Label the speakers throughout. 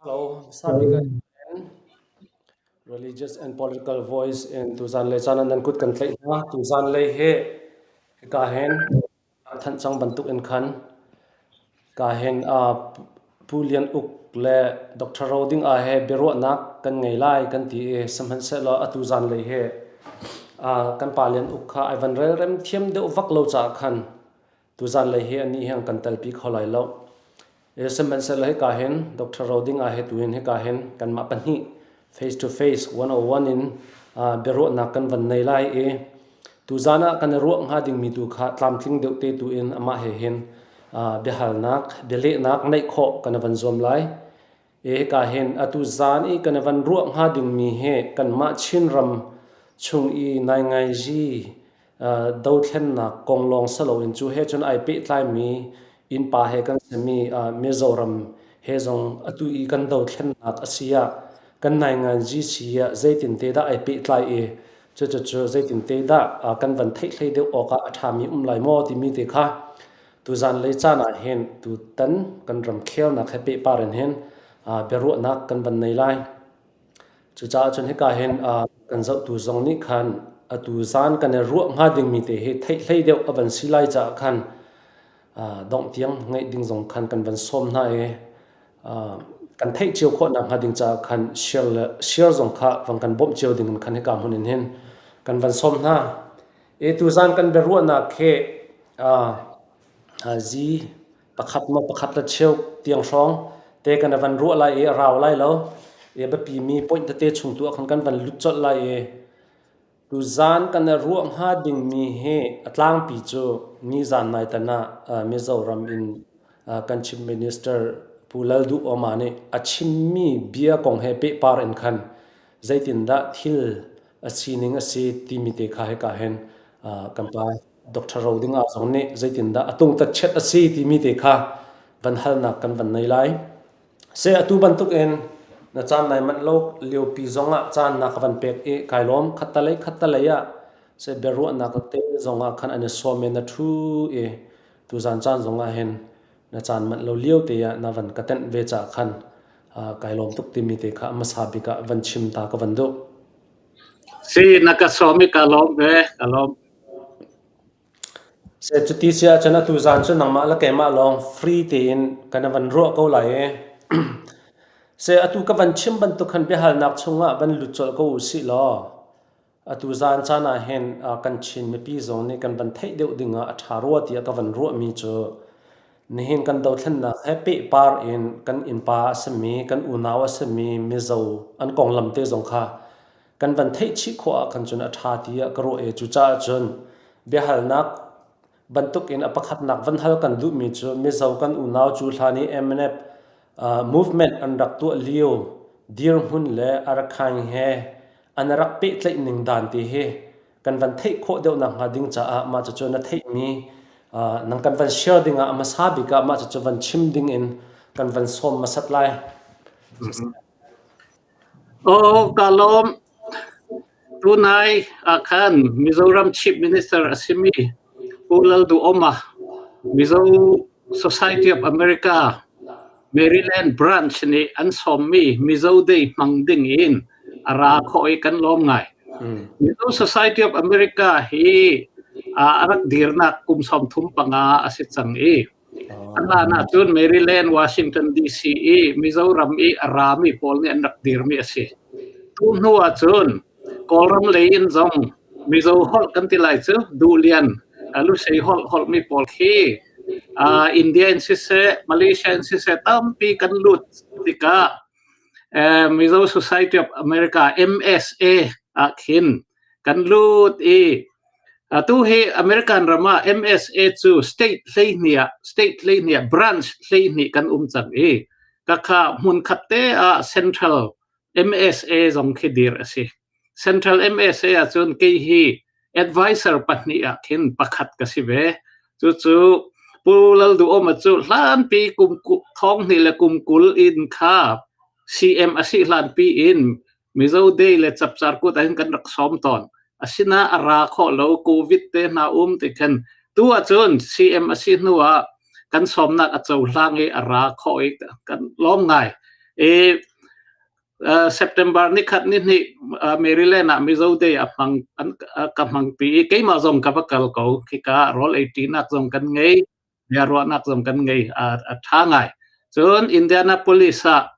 Speaker 1: Hello, Sabika Religious and Political Voice in tuzan lei caan nan kut kan tlaih hna. Tuzan lei hi hika hin thanh cang bantuk in khan ka hin Pu Lian Uk le Dr. Ro Ding A he biaruahnak kan ngei lai kan ti i sihmanhsehlaw atu zan lei hi kan pa Lian Uk kha ai van relrem thiam deuh vak lo caah khan Tuzan lei hi anih hi an kan telpi kho lai lo. Sihmanhsehlaw hika hin Dr. Roding ah he tuhin hika hin kanmah pahnih face to face 101 in biaruahnak kan van nei lai i tuzan ah kan i ruah hnga dingmi tu kha tlamtling deuh te tu in amah he hin biahalnak bialehnak neih khawh kan i van zuam lai. Hika hin atu zan i kan i van ruah hnga dingmi hi kanmah Chinram chung i naingainzi dothlennak kong lawng si loin cu he cun ai pehtlaimi innpa he kan simi Mizoram he zong atu i kan dothlennak a si ah kan nainganzi si ah zeitin te dah ai pehtlai i cucu zeitin te dah kan van theih hlei deuh awk ah a ṭhami um lai maw timi te kha tuzan lei caan ah hin tutan kan ramkhelnak he pehpar in hin biaruahnak kan van nei lai. Cucaah cun hika hin kan zohtu zong nih khan atu zan kan i ruah hnga dingmi te hi theih hlei deuh a van si lai caah khan dongh tiang ngaih ding zong khan kan van sawm hna i kan theih cio khawh nak hnga ding caah khan share le share zong kha van kan bawmh cio ding in khan hika hmun in hin kan van sawm hna. E tuzan kan biaruahnak hi zi pakhat maw pakhat le cheu tiang hrawng te kan van ruah lai i a rau lai lo i a biapi mi point tete chung tu ah khan kan van lut colh lai i tuzan kan i ruah hnga dingmi hi a tlangpi cu nizan nai tan ah Mizoram in kan Chief Minister Pu Lal Duh Oma nih a chimmi bia kong he pehpar in khan zeitindah thil a sining a si timi te kha hika hin kan pa Dr. Roding ah zong nih zeitindah a tungtat chet a si timi te kha van halnak kan van nei lai. Se atu bantuk in na caan nai manh lo liopi zong ah caan na ka van pek i kai lawm khattalei khattalei ah se biaruahnak te zong ah khan an i sawm i na thu i tuzan caan zong ah hin na caan manh lo lio te ah na van ka tenh ve ca khan kai lawm tuk timi te kha hmasa bik ah van chim ta ka van duh.
Speaker 2: Si na ka sawm i ka lawm ve ka lawm.
Speaker 1: Se cuti si ahcun atu zan cu nangmah le keimah lawng free tein kan van ruah ko lai i se atu ka van chim bantuk khan biahalnak chungah van lut colh ko u sih law atu zan caan ah hin kan Chin mipi zong nih kan van theih deuh ding ah a ṭha rua tiah ka van ruahmi cu nihin kan dothlennak he pehpar in kan innpa a simi kan unau a simi Mizo an konglam te zong kha kan van theih chih khawh ah khan cun a ṭha tiah ka ruah i cucaah cun biahalnak bantukin a pakhatnak van hal kan duhmi cu Mizo kan unau cu hlan i MNF movement an rak tuah lio dirhmun le Arakan he an rak pehtlaih ning dan ti hi kan van theih khawh deuh nak hnga ding caah mah cucu na theihmi nang kan van share ding ah a hmasa bik ah mah cucu van chim ding in kan van sawm hmasat lai.
Speaker 2: Aw, ka lawm. Tunai ah khan Mizoram Chief Minister a simi Pu Lalduhoma, Mizo Society of America Maryland branch nih an sawmmi Mizo Day hmang ding in a ra khawh i kan lawm ngai. Mizo Society of America hi a rak dirnak kum 35 a si cang i A hlan ahcun Maryland, Washington DC i Mizoram i a rami pawl nih an rak dirmi a si. Tu hnu ahcun Kawlram lei in zong Mizo holh kan ti lai cu Duhlian, Lusei holh holhmi pawl khi India in siseh, Malaysia in siseh tampi kan lut tikah Mizo Society of America MSA ah khin kan lut i atu hi American ram ah MSA cu state 12 ah state 12 branch 12 kan um cang i kakha hmun khat te ah central MSA zong khi dir a si. Central MSA ahcun kei hi advisor pahnih ah khin pakhat ka si ve. Cucu Pu Lal Duhoma cu hlanpi kum thong hnih le kum 20 in kha CM a si hlanpi in Mizo Day le Chapchar Kut ahhin kan rak sawm tawn. Asina a ra khawh lo COVID te hna um ti khan tu ahcun CM a si hnu ah kan sawmnak a cohlang i a ra khawh i kan lawm ngai. I September ni khat ni hnih Maryland ah Mizo Day a hmang an ka hmang pi i keimah zong ka va kal ko. Khika rawl ei ṭinak zong kan ngei, bia ruahnak zong kan ngei, a ṭha ngai. Cun Indianapolis ah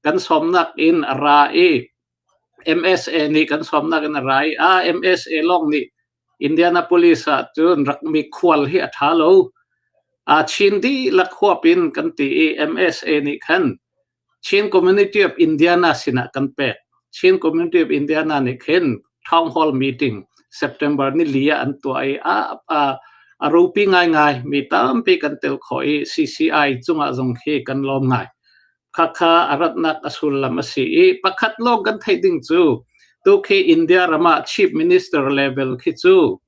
Speaker 2: kan sawmnak in a ra i MSA nih kan sawmnak in a ra i a MSA lawng nih Indianapolis ah cun rak mi khual hi a ṭha lo. A Chin dihlak huap in kan ti i MSA nih khan Chin Community of Indiana sinah kan pek. Chin Community of Indiana nih khin town hall meeting September ni li ah an tuah i a, a, a ropi ngaingai mi tampi kan tel khawh i CCI cungah zong khi kan lawm ngai. Khakha a ratnak a sullam a si i pakhat lawng kan theih ding cu tu khi India ram ah Chief Minister level khi cu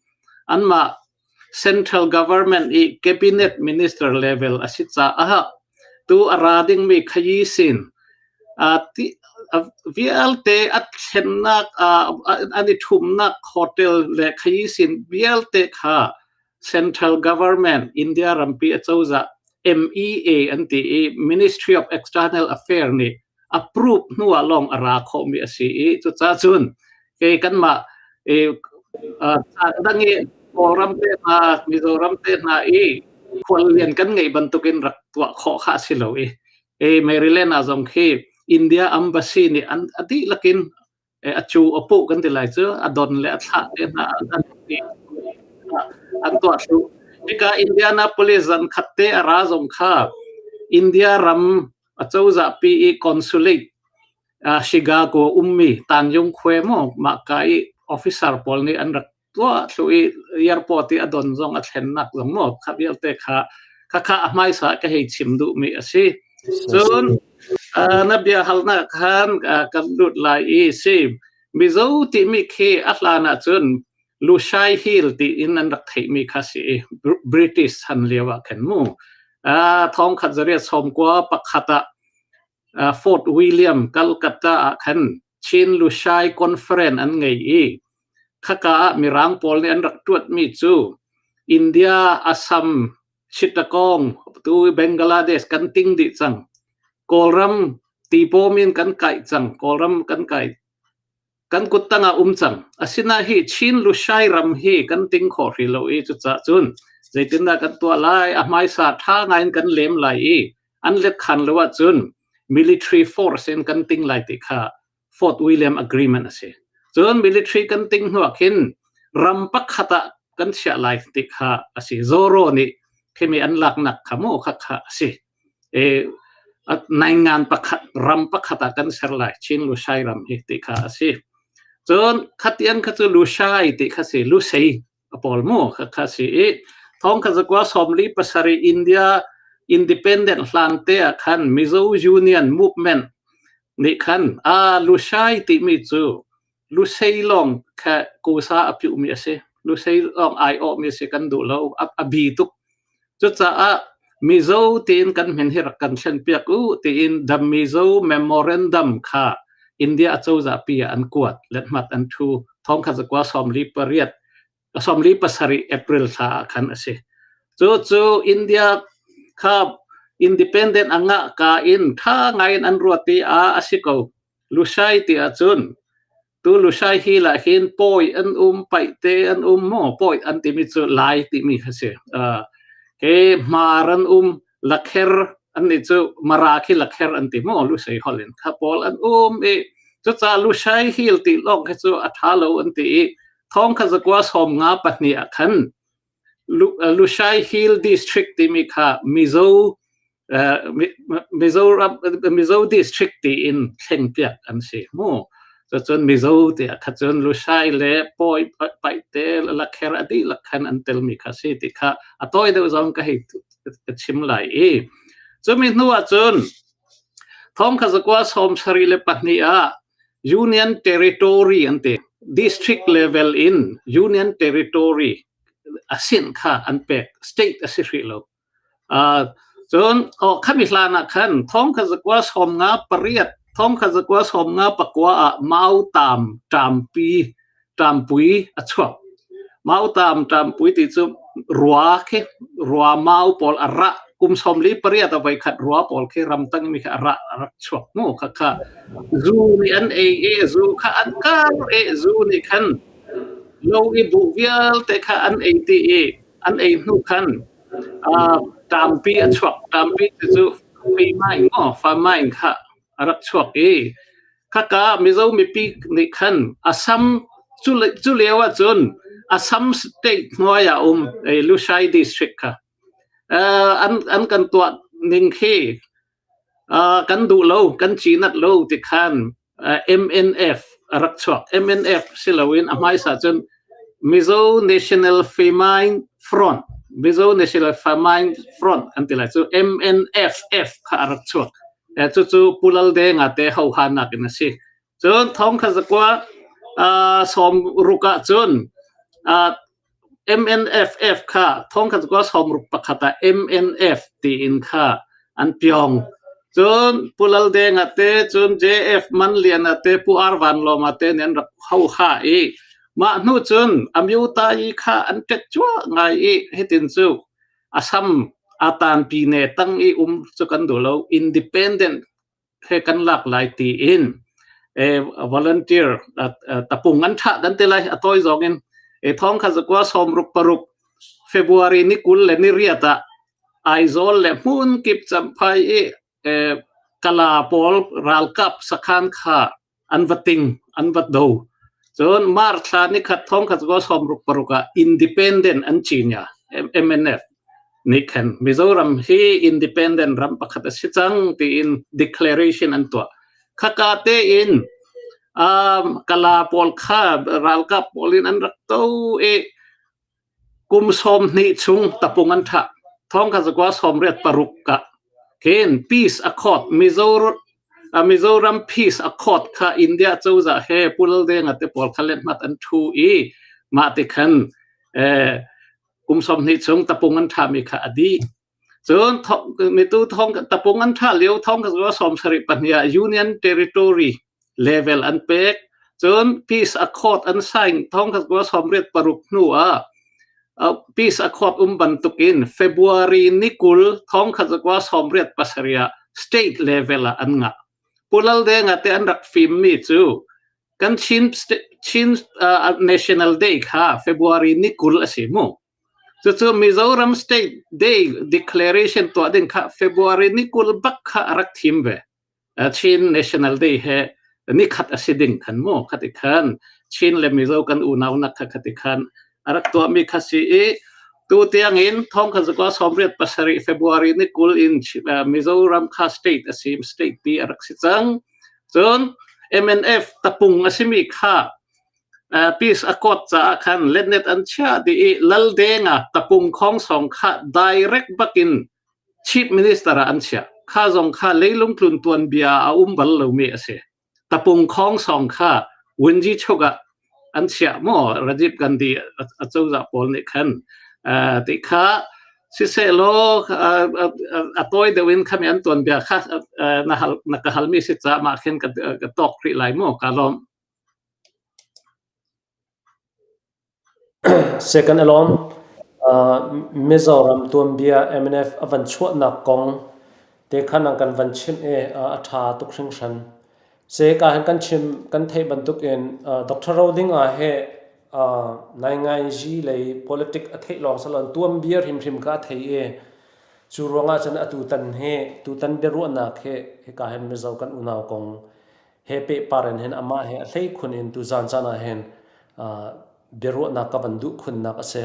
Speaker 2: anmah Central government i cabinet minister level a si caah tu a ra dingmi khayi sin vialte a thlennak an i ṭhumnak hotel le khayi sin vialte kha central government India rampi acozah MEA an ti i Ministry of External Affairs nih approve hnu ah lawng a ra khawhmi a si i cucaah cun kei kanmah i caan dang i Kawlram te hna Mizoram te hna i khuallian kan ngeih bantukin rak tuah khawh kha a si lo i e Maryland ah zong khi India embassy nih an a dihlak in a cu a puh kan ti lai cu a don le a thlah te hna an an tuah thlu hika Indianapolis zan khat te a ra zong kha India ram acozah pi i consulate Chicago ummi Tanjung Khue maw mah ka i officer pawl nih an rak tuah thlu i airport i a don zong a thlennak zong maw kha vialte kha kha kha a hmaisa ka hei chim duhmi a si. Cun na bia halnak khan kan lut lai i si Mizo timi khi a hlan ahcun Lushai Hill tiin an rak theihmi kha si i British han lio ah khan mu thong khat zariat sawm kua pakhat ah Fort William Calcutta ah khan Chin Lushai Conference an ngei i Khaka ah Mirang pawl nih an rak ṭuatmi cu India, Assam, Chittagong, tu Bangladesh kan ting dih cang. Kawlram tipawm in kan kai cang. Kawlram kan kai. Kan kuttang ah um cang. Asinain hi Chin Lushai ram hi kan ting khawh hrih lo i cucaah cun zeitindah kan tuah lai? A hmaisa ṭha ngai in kan lem lai i an let khan lo ahcun military force in kan ting lai ti kha Fort William Agreement a si. Cun military kan ting hnuah khin ram pakhat ah kan chiah lai ti kha a si. Zoro nih khimi an laknak kha mu kha kha a si. E, naingan pakhat ram pakhat ah kan ser lai Chin Lushai ram hi ti kha a si. Cun khatian kha cu Lushai ti kha si Lusei a pawl mu kha kha si i thong kha zakwa sawmli pasarih India independent hlan te ah khan Mizo Union Movement nih khan a Lushai timi cu Lusei lawng kha kusa a piu mi a si Lusei lawng ai awh mi si kan duh lo a bi tuk cucaah Mizo tiin kan min hi rak kan thlen piak u tiin the Mizo Memorandum kha India acozah pi ah an kuat lethmat an thu thong kha zakua sawmli pariat sawmli pasarih April thla ah khan a si cu cu India kha independent anga ka in tha ngai in an ruat i a a si ko Lushai ti ahcun tu Lushai hi lah hin pawi an um paihte an um maw pawi an timi cu Lai timi kha si ke hmar an um lakher an nih cu Mara khi lakher an ti maw Lushai holh in kha pawl an um i cucaah Lushai Hill ti lawng khi cu a ṭha lo an ti i thong kha zakua sawm nga pahnih ah khan Lushai Hill District timi kha Mizo Mizoram Mizo district tiin thlengpiak an si mu. Cucun Mizo tiah kha cun Lushai le Pawi Paihte Lakher a dihlak khan an telmi kha si ti kha a tawi deuh zong ka hei ka chim lai i cumi hnu ah cun thong kha zakua sawm sarih le pahnih ah Union Territory an ti district level in Union Territory a sin kha an pek state a si hrih lo Cun khami hlan ah khan thong kha zakua sawm nga pariat thong kha zakua sawm nga pakua ah mautam ṭampi ṭampui a chuak. Mautam ṭampui ti cu rua khi rua mau pawl a rah Kum 48 a voi khat rua pawl khi ramtang mi kha a ra a rak chuak mu. Kha kha zu nih an ei i zu kha an kar i zu nih khan lo i buh vialte kha an ei ti i an ei hnu khan ṭampi a chuak. Ṭampi ti cu famine maw famine kha a rak chuak i khaka Mizo mipi nih khan Assam cu lio ahcun Assam state hnuai ah um Lushai district kha an kan tuah ning khi kan duh lo, kan cinat lo ti khan MNF a rak chuak. MNF si loin a hmaisa cun Mizo National Famine Front, Mizo National Famine Front an ti lai cu MNFF kha a rak chuak. Cucu Pu Lal Denga te hohanak in a si. Cun thong kha zakua 60 ah cun MNFF kha thongkhat zakua 61 ah MNF tiin kha an piong. Cun Pu Lal Denga te, cun JF Man Liana te, Pu Ar Van Lawma te nih an rak hoha i mah hnu cun Amyota-yi kha an ṭet cuah ngai i hitin cu Assam atan pine tang i um cu kan duh lo, independent he kan lak lai tiin volunteer tapung an thah kan ti lai a tawi zong in. Thong kha zakua 66 February ni 28 ah Aizawl le hmun kip Champhai i kala pawl ralkap sakhan kha an va ting, an va do. Cun March thla ni khat thong khat zakua 66 ah independent an chinya MNF nih khan Mizoram hi independent ram pakhat a si cang tiin declaration an tuah. Khaka tein kala pawl kha ralkap pawl in an rak to i kum 12 chung tapung an thah. Thong kha zakua 86 ka khin peace accord Mizoram peace accord kha India cozah he Pu Laldenga te pawl kha let mat an thu i mah ti khan kum 12 chung tapung an thahmi kha a dih. Cun mitu thong tapung an thah lio thong kha 72 ah Union Territory level an pek. Cun peace accord an sign thong kha 86 hnu ah peace accord um bantukin February ni 20 thong kha 87 ah state level ah an ngah. Pu Laldenga te an rak fim mi cu kan Chin National Day kha February ni 20 a si mu. Cucu Mizoram State Day declaration tuah ding kha February ni 20 bak kha a rak thim ve. Chin National Day he ni khat a si ding khan mu khati khan Chin le Mizo kan unau nak kha khati khan a rak tuahmi kha si i tu tiang in thong kha zakwa 87 February ni 20 in Mizoram kha state a si state pi a rak si cang. Cun MNF tapung a simi kha peace accord caah khan letnet an chiah dih i Laldenga tapung khongsong kha direct bakin chief minister ah an chiah. Kha zong kha leilung tlun tuanbia a um bal lomi a si. Tapung khongsong kha Wunji chuk ah an chiah maw Rajiv Gandhi a cozah pawl nih khan ti kha Sisehlaw a tawi deuh in khami an tuanbia kha na hal na ka halmi si caah mah khin ka tawk rih lai mu ka lawm.
Speaker 1: Second alawm Mizoram tuanbia MNF a van chuahnak kong te khan an kan van chimh i a ṭha tuk hringhran. Se ka hin kan chim kan theih bantuk in Dr. Rodinga he naingainzi lei politic a theih lawng salon tuanbia hrimhrim kha a thei i cu ruangah cun atu tan hi tutan biaruahnak hi hika hin Mizo kan unau kong he pehpar in hin amah he a hlei khun in tuzan caan ah hin biaruahnak ka van duh khunnak a si.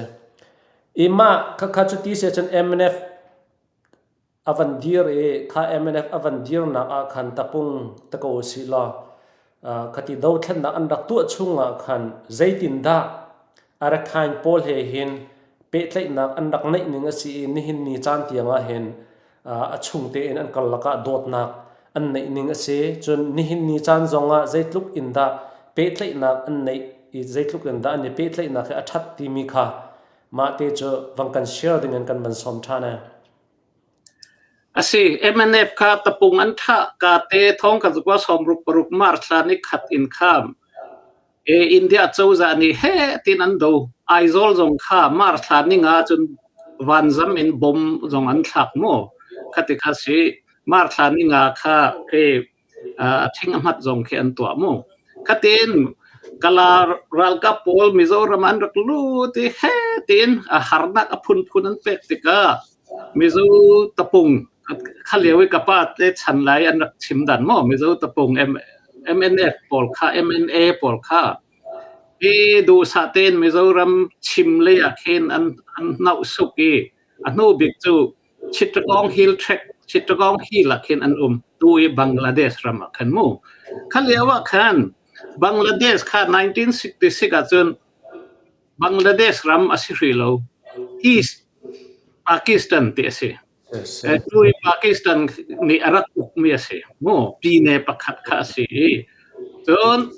Speaker 1: I mah khakha cu ti se cun MNF A van dir i kha MNF a van dirnak ah khan tapung ta ko usih law khati dothlennak an rak tuah chungah khan zeitindah Arakhine pawl he hin pehtlaihnak an rak neih ning a si i nihin ni caan tiang ah hin a chung tein an karlak ah dawtnak an neih ning a si. Cun nihin ni caan zongah zeitluk in dah pehtlaihnak an neih i zeitluk in dah an i pehtlaihnak hi a ṭhat timi kha mah te cu vang kan share ding in kan van sawm ṭhan e.
Speaker 2: A si, MNF kha tapung an thah ka te thong ka zukwa 66 March thla ni khat in kham. E India cozah nih he tin an do. Aizawl zong kha March thla ni nga cun Vanzam in bom zong an thlak mu. Khati kha si Mar thla ni nga kha khi a thing a hmat zong khi an tuah mu. Khatin Kala ralkap pawl Mizoram an rak lut i he tiin a harnak a phunphun an pek tikah Mizo tapung kha lio i ka pa te chan lai an rak chim dan maw Mizo tapung MNF pawl kha MNA pawl kha hi duhsah tein Mizoram chim lei ah khin an an hnauh suk i a hnu bik cu Chittagong Hill Tract Chittagong Hill ah khin an um tu i Bangladesh ram ah khan mu kha lio ah khan Bangladesh kha 1966 ah cun Bangladesh ram a si hrih lo. East Pakistan ti a si. Tu i Pakistan nih a rak ukmi a si. Mu pine pakhat kha a si i cun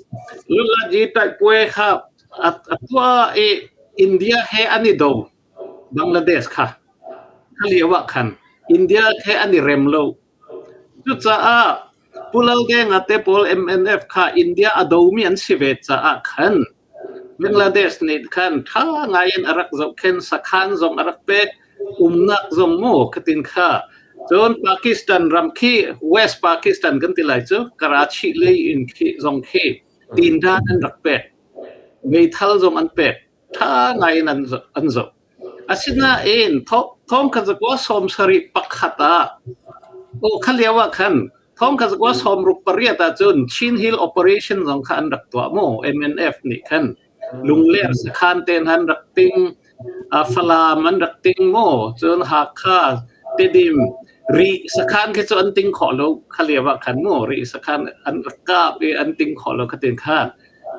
Speaker 2: Lulaji taihpuai kha a tuah i India he an i do. Bangladesh kha. Kha lio ah khan India he an i rem lo. Cucaah Pu Laldenga te pawl MNF kha India a domi an si ve caah khan Bangladesh nih khan ṭha ngaiin a rak zohkhenh, sakhan zong a rak pek, umnak zong mu khatin kha. Cun Pakistan ram khi West Pakistan kan ti lai cu Karachi lei in khi zong khi tindan an rak pek. Meithal zong an pek. Ṭha ngaiin an zoh. Asinain thong kha zakua 71 ah aw kha lio ah khan thong kha zakua 68 ah cun Chin Hill Operation zong kha an rak tuah mu MNF nih khan Lungler sakhan ten han rak ting Falam an rak ting mu cun Hakha Tedim Rih sakhan khi cu an ting khawh lo kha lio ah khan mu Rih sakhan an rak kap i an ting khawh lo kha tin khan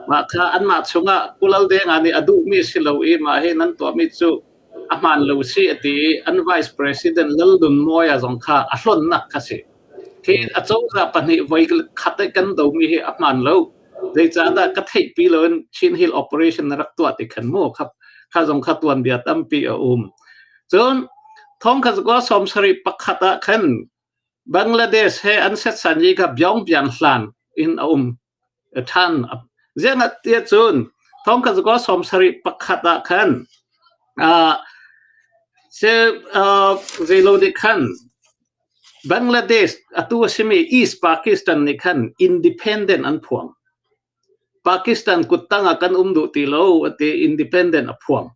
Speaker 2: Mah kha anmah chungah Pu Lal Denga nih a duhmi si lo i mah hi nan tuahmi cu a hmaan lo si a ti i an Vice President Lal Dun Mawia zong kha a hlonnak kha si. Khi acozah pahnih voi khat i kan domi hi a hmaan lo. Zeicahdah ka theihpi loin Chin Hill Operation na rak tuah ti khan mu kha kha zong kha tuanbia tampi a um. Cun thong kha zakua 71 ah khan Bangladesh he an setsan i kha Byongbyang hlan in a um. ṭhan. Ziangah tiah cun thong kha zakua 71 ah khan zeilo nih khan Bangladesh atu a simi East Pakistan nih khan independent an phuang. Pakistan kuttang ah kan um duh ti lo ati independent a phuang.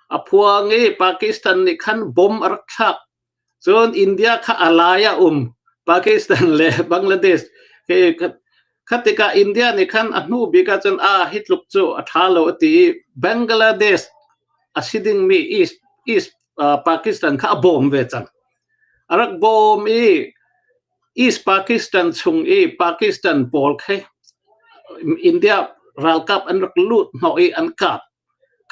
Speaker 2: A phuang i Pakistan nih khan bomb a rak thlak. Cun India kha a lai ah um. Pakistan le Bangladesh kha tikah India nih khan a hnu bik ahcun a hi tluk cu a ṭha lo a ti i Bangladesh a si dingmi East East Pakistan kha a bawm ve cang. A rak bawm i East Pakistan chung i Pakistan pawl khi India ralkap an rak lut hnawh i an kap.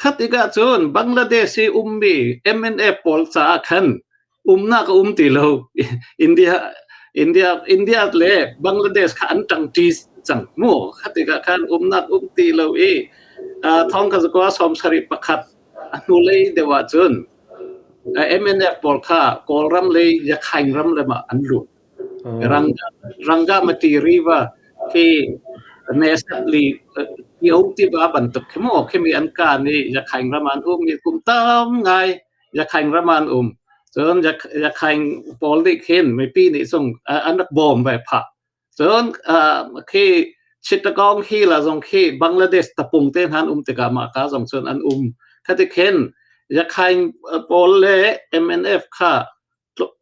Speaker 2: Kha tikah cun Bangladesh i ummi MNF pawl caah khan umnak a um ti lo. India India India le Bangladesh kha an ṭangṭi cang mu. Kha tikah khan umnak um ti lo i thong ka zakua 71 a hnulei deuh ah cun MNF pawl kha Kawlram lei Yakhaing ram lam ah an lut. Ranga Rangamati River khi Nesatli Tio tiva bantuk khi maw khimi an kaan i Yakhaing ram an um i kum tam ngai Yakhaing ram an um. Cun Yakhaing pawl nih khin mipi nih cun an rak bawm ve phah. Cun khi Chittagong Hill ah zong khi Bangladesh tapung te hna an um tikah mah ka zong cun an um. Khati khin Yakhaing pawl le MNF kha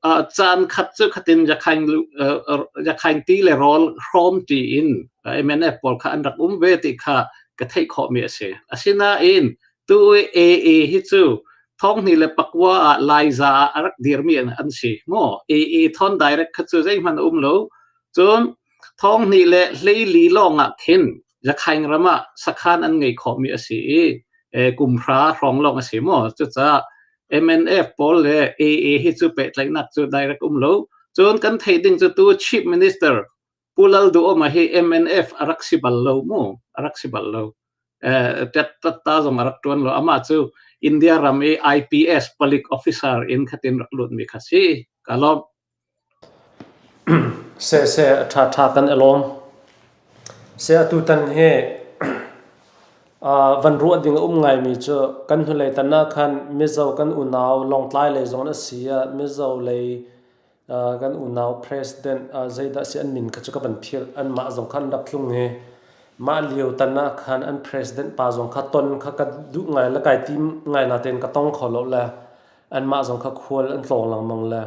Speaker 2: Caan khat cu khatin Yakhaing ti le rawl hrawm ṭi in MNF pawl kha an rak um ve ti kha ka theih khawhmi a si. Asinain tu i AA hi cu 2009 ah Laiza ah a rak dirmi an si maw? AA thawn direct kha cu zeihmanh a um lo. Cun 2014 lawng ah khin Yakhaing ram ah sakhan an ngei khawhmi a si i kum hra hrawng lawng a si maw? Cucaah MNF pawl le AA hi cu pehtlaihnak cu direct um lo. Cun kan theih ding cu tu Chief Minister Pu Lal Duhoma hi MNF a rak si bal lo mu, a rak si bal lo. Tet ta zong a rak tuan lo. Amah cu India ram i IPS palik officer in khatin rak lut mi kha si. Ka lawm.
Speaker 1: Seh a ṭhaṭha kan i lawm. Seh atutan hi. Van ruah ding a um ngaimi cu kan hnulei tan ah khan Mizo kan unau Lawngtlai lei zong an si ah Mizo lei kan unau president zeidah si an min kha cu ka van philh. Anmah zong kha an rak tlung i mah lio tan ah khan an president pa zong kha ton kha ka duh ngai le kai tim ngai natein ka tong kho lo le anmah zong kha khual an tlawng lengmang le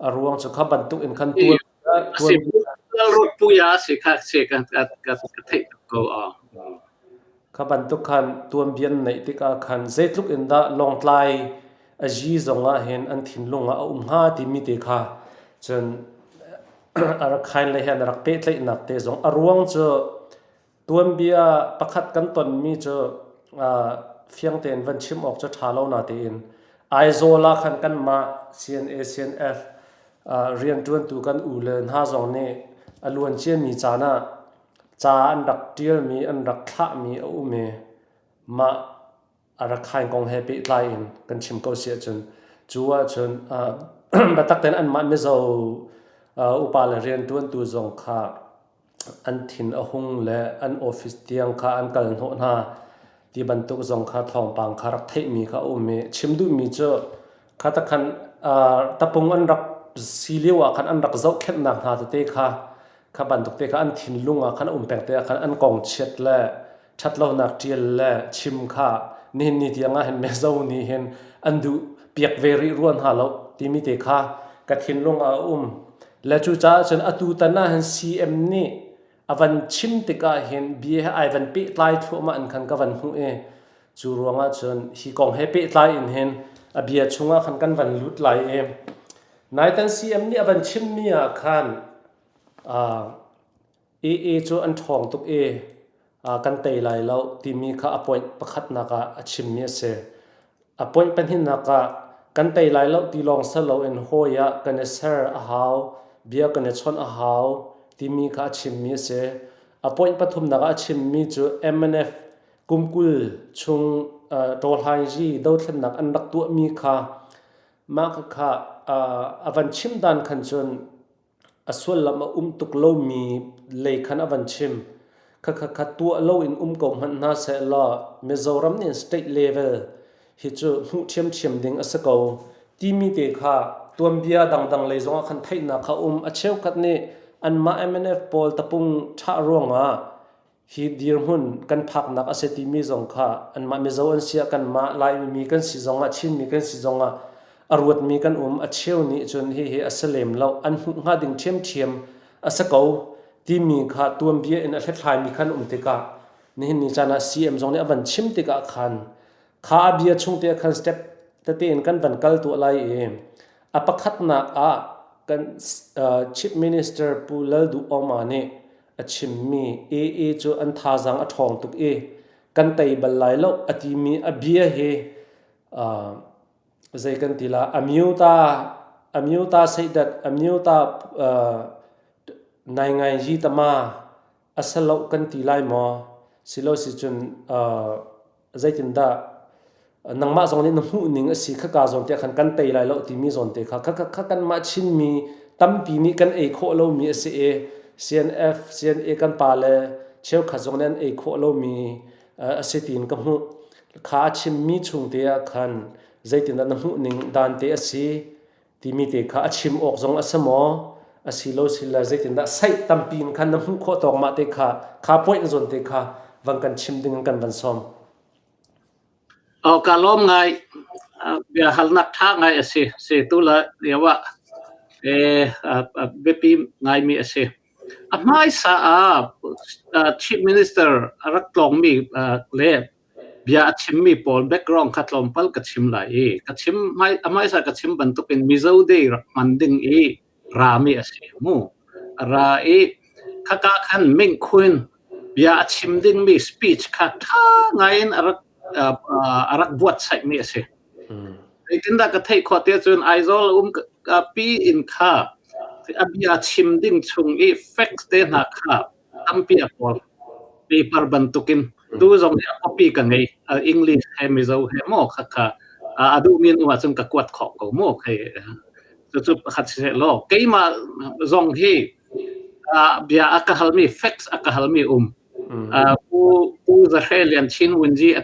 Speaker 1: a ruang cu kha bantuk in khan tuan
Speaker 2: Si Lalruatpuia si kha si ka ka ka theih tuk ko.
Speaker 1: Kha bantuk khan tuanbia an neih tikah khan zeitluk in dah Lawngtlai a zi zong ah hin an thinlung ah a um hnga timi te kha cun a rak khain le he an rak pehtlaihnak te zong a ruang cu Tuanbia pakhat kan tonmi cu fiang tein van chim awk cu ṭha lo natein Aizawl ah khan kanmah CNA CNF rianṭuantu kan u le hna zong nih a luan ciami caan ah ca an rak ṭialmi an rak thlahmi a um i mah a Rakhine kong he pehtlai in kan chim ko si ahcun cu ahcun biatak tein anmah Mizo upa le rianṭuantu zong kha an thin a hung le an office tiang kha an kal hnawh hna ti bantuk zong kha thawngpang kha rak theihmi kha a um i chim duhmi cu kha takhan tapung an rak si lio ah khan an rak zohkhenhnak hna tete kha kha bantuk te kha an thinlung ah khan a um peng te ah khan an kong chiat le ṭhatlonak ṭial le chim kha nihin ni tiang ah hin Mizo nih hin an duh piak ve rih rua hna lo timi te kha ka thinlung ah a um. Le cucaah cun atu tan ah hin CM nih a van chim tikah hin bia he ai van pehtlai thluahmah in khan ka van hmuh i cu ruangah cun hi kong he pehtlai in hin a bia chungah khan kan van lut lai i naitan CM nih a van chimmi ah khan AA cu an ṭhawng tuk i kan tei lai lo timi kha a point pakhatnak ah a chimmi a si. A point pahnihnak ah kan tei lai lo ti lawng si loin hawi ah kan i ser a hau, bia kan i chawnh a hau timi kha a chimmi a si. A point pathumnak ah a chimmi cu MNF kum 20 chung Ṭawhlaingyi dothlennak an rak tuahmi kha mah khakha a van chim dan khan cun A sullam a um tuk lomi lei khan a van chim. Khakha tuah loin um ko hmanh hna sehlaw Mizoram nih state level hi cu hmuh ṭhiamṭhiam ding a si ko timi te kha tuanbia dangdang lei zongah khan theihnak kha um. A cheukhat nih anmah MNF pawl tapung ṭhah ruangah Hi dirhmun kan phaknak a si timi zong kha anmah Mizo an si ah kanmah Laimi kan si zongah Chinmi kan si zongah a ruatmi kan um. A cheu nih cun hihi a si lem lo, an hmuh hnga ding ṭhiamṭhiam a si ko timi kha tuanbia in a hlathlaimi khan um tikah nihin ni caan ah CM zong nih a van chim tikah khan kha a bia chung te ah khan step tete in kan van kal tuah lai i a pakhatnak ah kan Chief Minister Pu Lal Duh Oma nih a chimmi AA cu an thazaang a ṭhawng tuk i kan tei bal lai lo a timi a bia hi zei kan ti la amyuta amyuta seidat amyuta nai ngai yi tama a si lo kan ti lai maw silo si cun zeitindah nangmah zong nih na hmuh ning a si khaka zawn te khan kan tei lai lo timi zawn te kha kha kha kanmah Chinmi tampi nih kan ei khawh lomi a si i CNF CNA kan pa le cheukhat zong nih an ei khawh lomi a si tiin ka hmuh kha a chimmi chung te ah khan zeitindah na hmuh ning dan te a si timi te kha a chim awk zong a si maw a si lo si le zeitindah saih tampi in khan na hmuh khawh tawk mah te kha kha point zawn te kha van kan chim ding in kan van sawm.
Speaker 2: Oh, ka lawm ngai. Bia halnak ṭha ngai a si. Si tu la lio ah biapi ngaimi a si. A hmaisa ah Chief Minister a rak tlawngmi le bia a chimmi pawl background kha tlawmpal ka chim lai i ka chim hmai a hmaisa ka chim bantukin Mizo Day rak hman ding i rami a si mu ra i khaka khan Ming Khun bia a chim dingmi speech kha ṭha ngai in a rak a rak buatsaihmi a si. Zeitindah ka theih khawh tiah cun Aizawl um pi in kha a bia chim ding chung i facts te hna kha tampi a kawl. Paper bantukin tu zong nih a copy ka ngei. English he Mizo he maw kha kha a duhmi an um ahcun ka kuat khawh ko mu. Cucu pakhat siseh law keimah zong hi bia a ka halmi facts a ka halmi um. Pu Pu Pu Za Hre Lian Chin Wunji a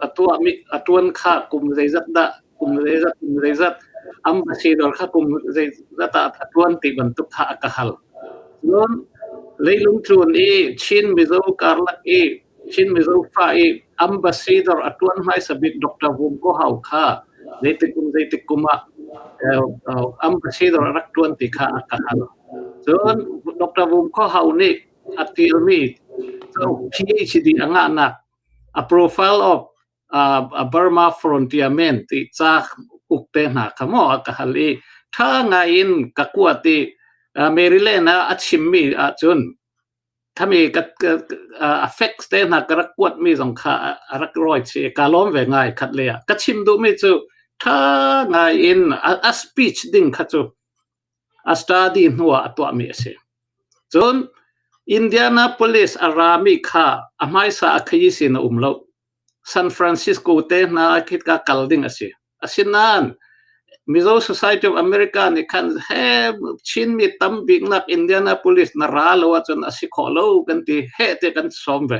Speaker 2: tuahmi a ṭuan kha kum zeizat dah kum zeizat kum zeizat ambassador kha kum zeizat ah a ṭuan ti bantuk kha a ka hal. Cun leilung tlun i Chin Mizo karlak i Chin Mizo fa i ambassador a ṭuan hmaisa bik Dr. Vum Ko Hau kha zeitik kum zeitik kum ah ambassador a rak ṭuan ti kha a ka hal. Cun Dr. Vum Ko Hau nih a ṭialmi cauk PhD a ngahnak A Profile of a Burma Frontier Men ti ca uk te hna kha maw a ka hal i ṭha ngai in ka kuat i Maryland ah a chimmi ahcun khami ka a facts te hna ka rak kuatmi zong kha a rak rawi chih ka lawm ve ngai khat le ah ka chim duhmi cu ṭha ngai in a speech ding kha cu a study hnu ah a tuahmi a si. Cun Indianapolis a rami kha a hmaisa a khayi sin a um lo. San Francisco te hna khit ka kal ding a si. Asinain Mizo Society of America nih khan he Chinmi tam biknak Indianapolis na ra lo ahcun a si khawh lo kan ti he te kan sawm ve.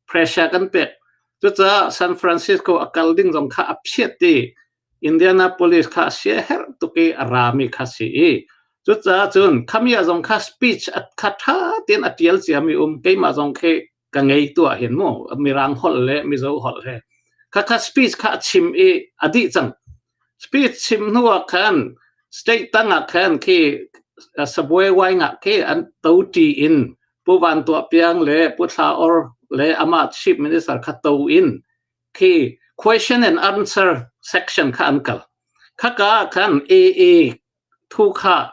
Speaker 2: Pressure kan pek. Cucaah San Francisco a kal ding zong kha a phiat i Indianapolis kha sia herh tuk i a rami kha si i cucaah cun khamia zong kha speech kha ṭha tein a ṭial ciami um keimah zong khi ka ngei tuah hin mu mirang holh le mizo holh he kha kha speech kha a chim i a dih cang speech chim hnu ah khan state tang ah khan khi sabuai wai ngah khi an to ṭi in pu van tuah piang le pu thla or le amah chief minister kha to in khi question and answer section kha an kal khaka khan AA thu kha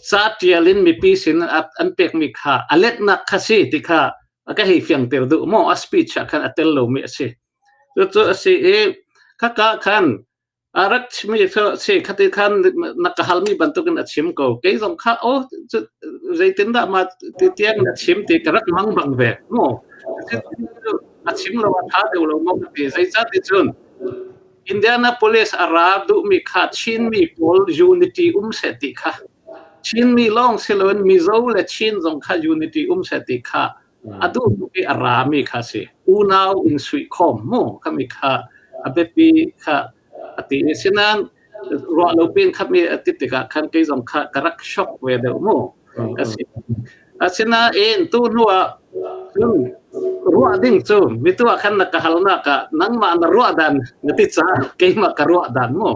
Speaker 2: ca tial in mipi sin an pekmi kha a letnak kha si ti kha ka hei fiangter duh maw a speech ah khan a tel lomi a si cucu a si i khaka khan a rak chimmi si khati khan na ka halmi bantukin a chim ko kei zong kha o zeitindah ma ti tiang na chim ti ka rak mang bang ve mu a chim lo a tha deuh lo mo ti zeicah ti cun Indianapolis a ra duhmi kha Chinmi pawl unity um seh ti kha Chinmi lawng si loin Mizo le Chin zong kha unity um seh ti kha a duh tuk i a rami kha si unau in suih khawm mu khami kha a biapi kha a ti i sinain ruah lo pin khami a ti tikah khan kei zong kha ka rak shock ve deuh mu ka si asinain tu hnu ah cun ruah ding cu mitu ah khan na ka halnak ah nangmah na ruah dan na ti caah keimah ka ruah dan mu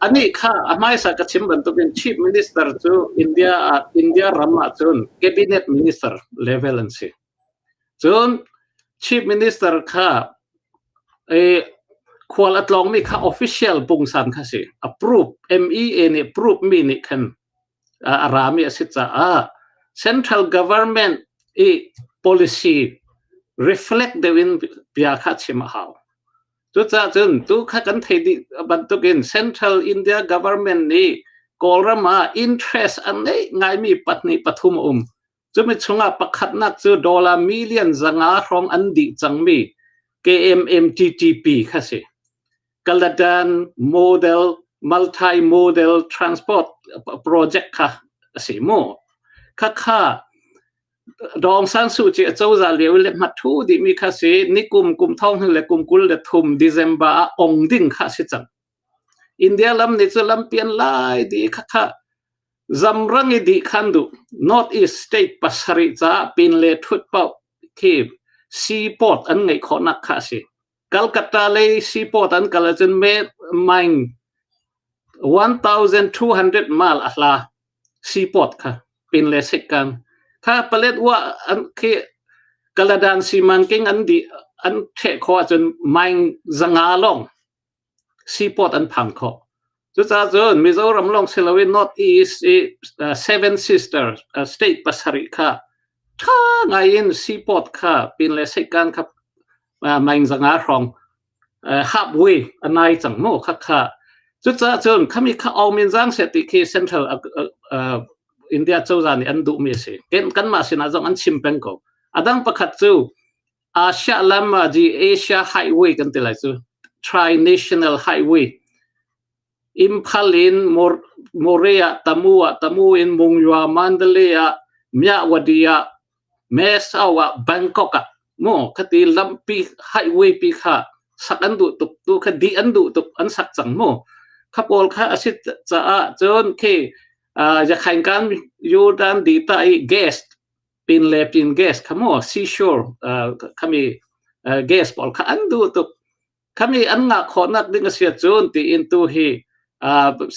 Speaker 2: Anih kha a hmaisa ka chim bantukin Chief Minister cu India ah India ram ahcun Cabinet Minister level an si. Cun Chief Minister kha khual a tlawngmi kha official pungsan kha si. Approve MEA nih approve mi nih khan a rami a si caah central government i policy reflect deuh in bia kha chim a hau. Cucaah cun tu kha kan theih dih bantukin Central India government nih Kawlram ah interest a ngeih ngaimi pahnih pathum a um. Cumi chungah pakhatnak cu dollar million 500 hrawng an dih cangmi KMMTTP kha si. Kaladan Model Multi-Model Transport Project kha a si mu. Khakha Daw Aung San Suu Kyi acozah lio i lehhmat ṭhu dihmi kha si nikum kum thong hnih le kum 23 December ah ong ding kha a si cang. India lam nih cu lampi an lai dih i khakha zamrang i dih khan duh. North East state pasarih caah pin le ṭhut paoh khi seaport an ngeih khawhnak kha a si. Calcutta lei seaport an kal ahcun mine 1200 mile a hla. Seaport kha pin le sekkan kha palet wa an khi kaladan simanking an di an ṭheh khawh ahcun mine 500 lawng seaport an phan khawh. Cucaah cun Mizoram lawng si loin North East i Seven Sister state pasarih kha ṭha ngai in seaport kha pin le sekkan kha mine 500 hrawng halfway a nai cang mu kha kha cucaah cun khami kha Aung Min Zang seh ti khi Central India cozah nih an duhmi a si kanmah sinah zong an chim peng ko adang pakhat cu Asia lam di Asia Highway kan ti lai cu Tri-National Highway Imphal in Morea Tamu ah Tamu in Mungyua Mandalay ah Myawaddy ah Mesau ah Bangkok ah mu khati lampi highway pi kha sak an duh tuk tu kha di an duh tuk an sak cang mu kha pawl kha a si caah cun khi yakhain kan Jordan di ta i gas pin le pin gas kha mu seashore khami gas pawl kha an duh tuk khami an ngah khawhnak ding a si cun tiin tu hi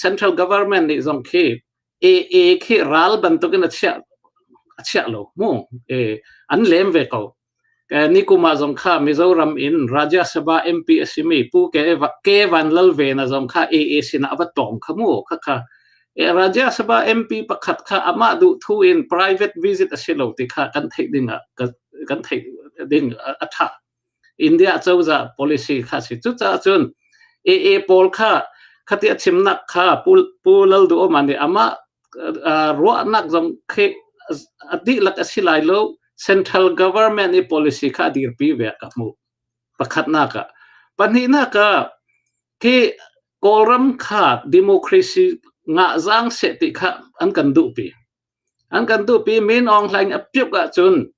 Speaker 2: central government nih zong khi AA khi ral bantukin a chiah lo mu an lem ve ko. Ni kum ah zong kha Mizoram in Rajya Sabha MP a simi Pu K Van Lalvena zong kha AA sinah a va tong kha mu. Kha kha Rajya Sabha MP pakhat kha amah duh thu in private visit a si lo ti kha kan theih ding ah kan theih ding a tha. India cozah policy kha si. Cucaah cun AA pawl kha khati a chimnak kha Pu Lal Duhoma nih amah ruahnak zong khi a dihlak a si lai lo, central government i policy kha a dirpi ve ka hmuh pakhatnak ah. Pahnihnak ah, khi Kawlram kha democracy ngah zaang seh ti kha an kan duhpi. An kan duhpi. Min Aung Hlaing a piuk ahcun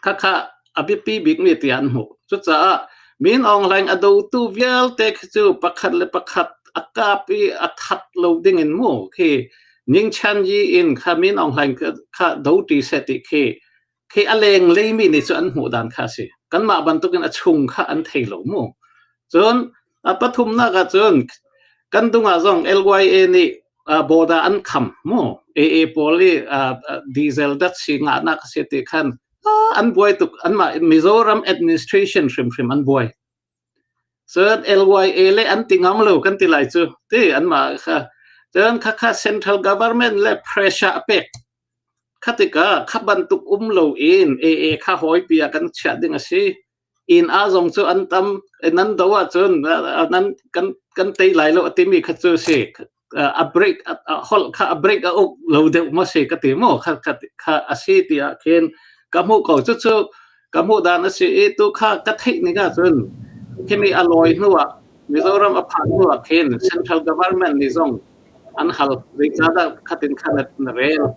Speaker 2: khakha a biapi bikmi tiah an hmuh. Cucaah Min Aung Hlaing a dotu vialte khi cu pakhat le pakhat a kap i a that lo ding in mu khi Ning Chan Yi in kha Min Aung Hlaing kha do ti seh ti khi khi a leng leimi nih cu an hmuh dan kha a si. Kanmah bantukin a chung kha an thei lo mu. Cun a pathumnak ah cun kan dung ah zong LYA nih border an kham mu. AA pawl i diesel dat si ngahnak a si ti khan an buai tuk. Anmah Mizoram administration hrimhrim an buai. Cun LYA le an ti ngam lo kan ti lai cu ti anmah kha. Cun khakha central government le pressure a pek kha tikah kha bantuk um lo in AA kha hawipi ah kan chiah ding a si. Inn a zong cu an tam nan do ahcun nan kan tei lai lo a timi kha cu si a break holh kha a break a uk lo deuh ma si ka ti mu. Kha kha a si tiah khin ka hmuh ko. Cucu ka hmuh dan a si i tu kha ka theih ning ahcun khimi a lawi hnu ah, Mizoram a phak hnu ah khin central government nih zong an hal, zeicahdah khatin khan na rel.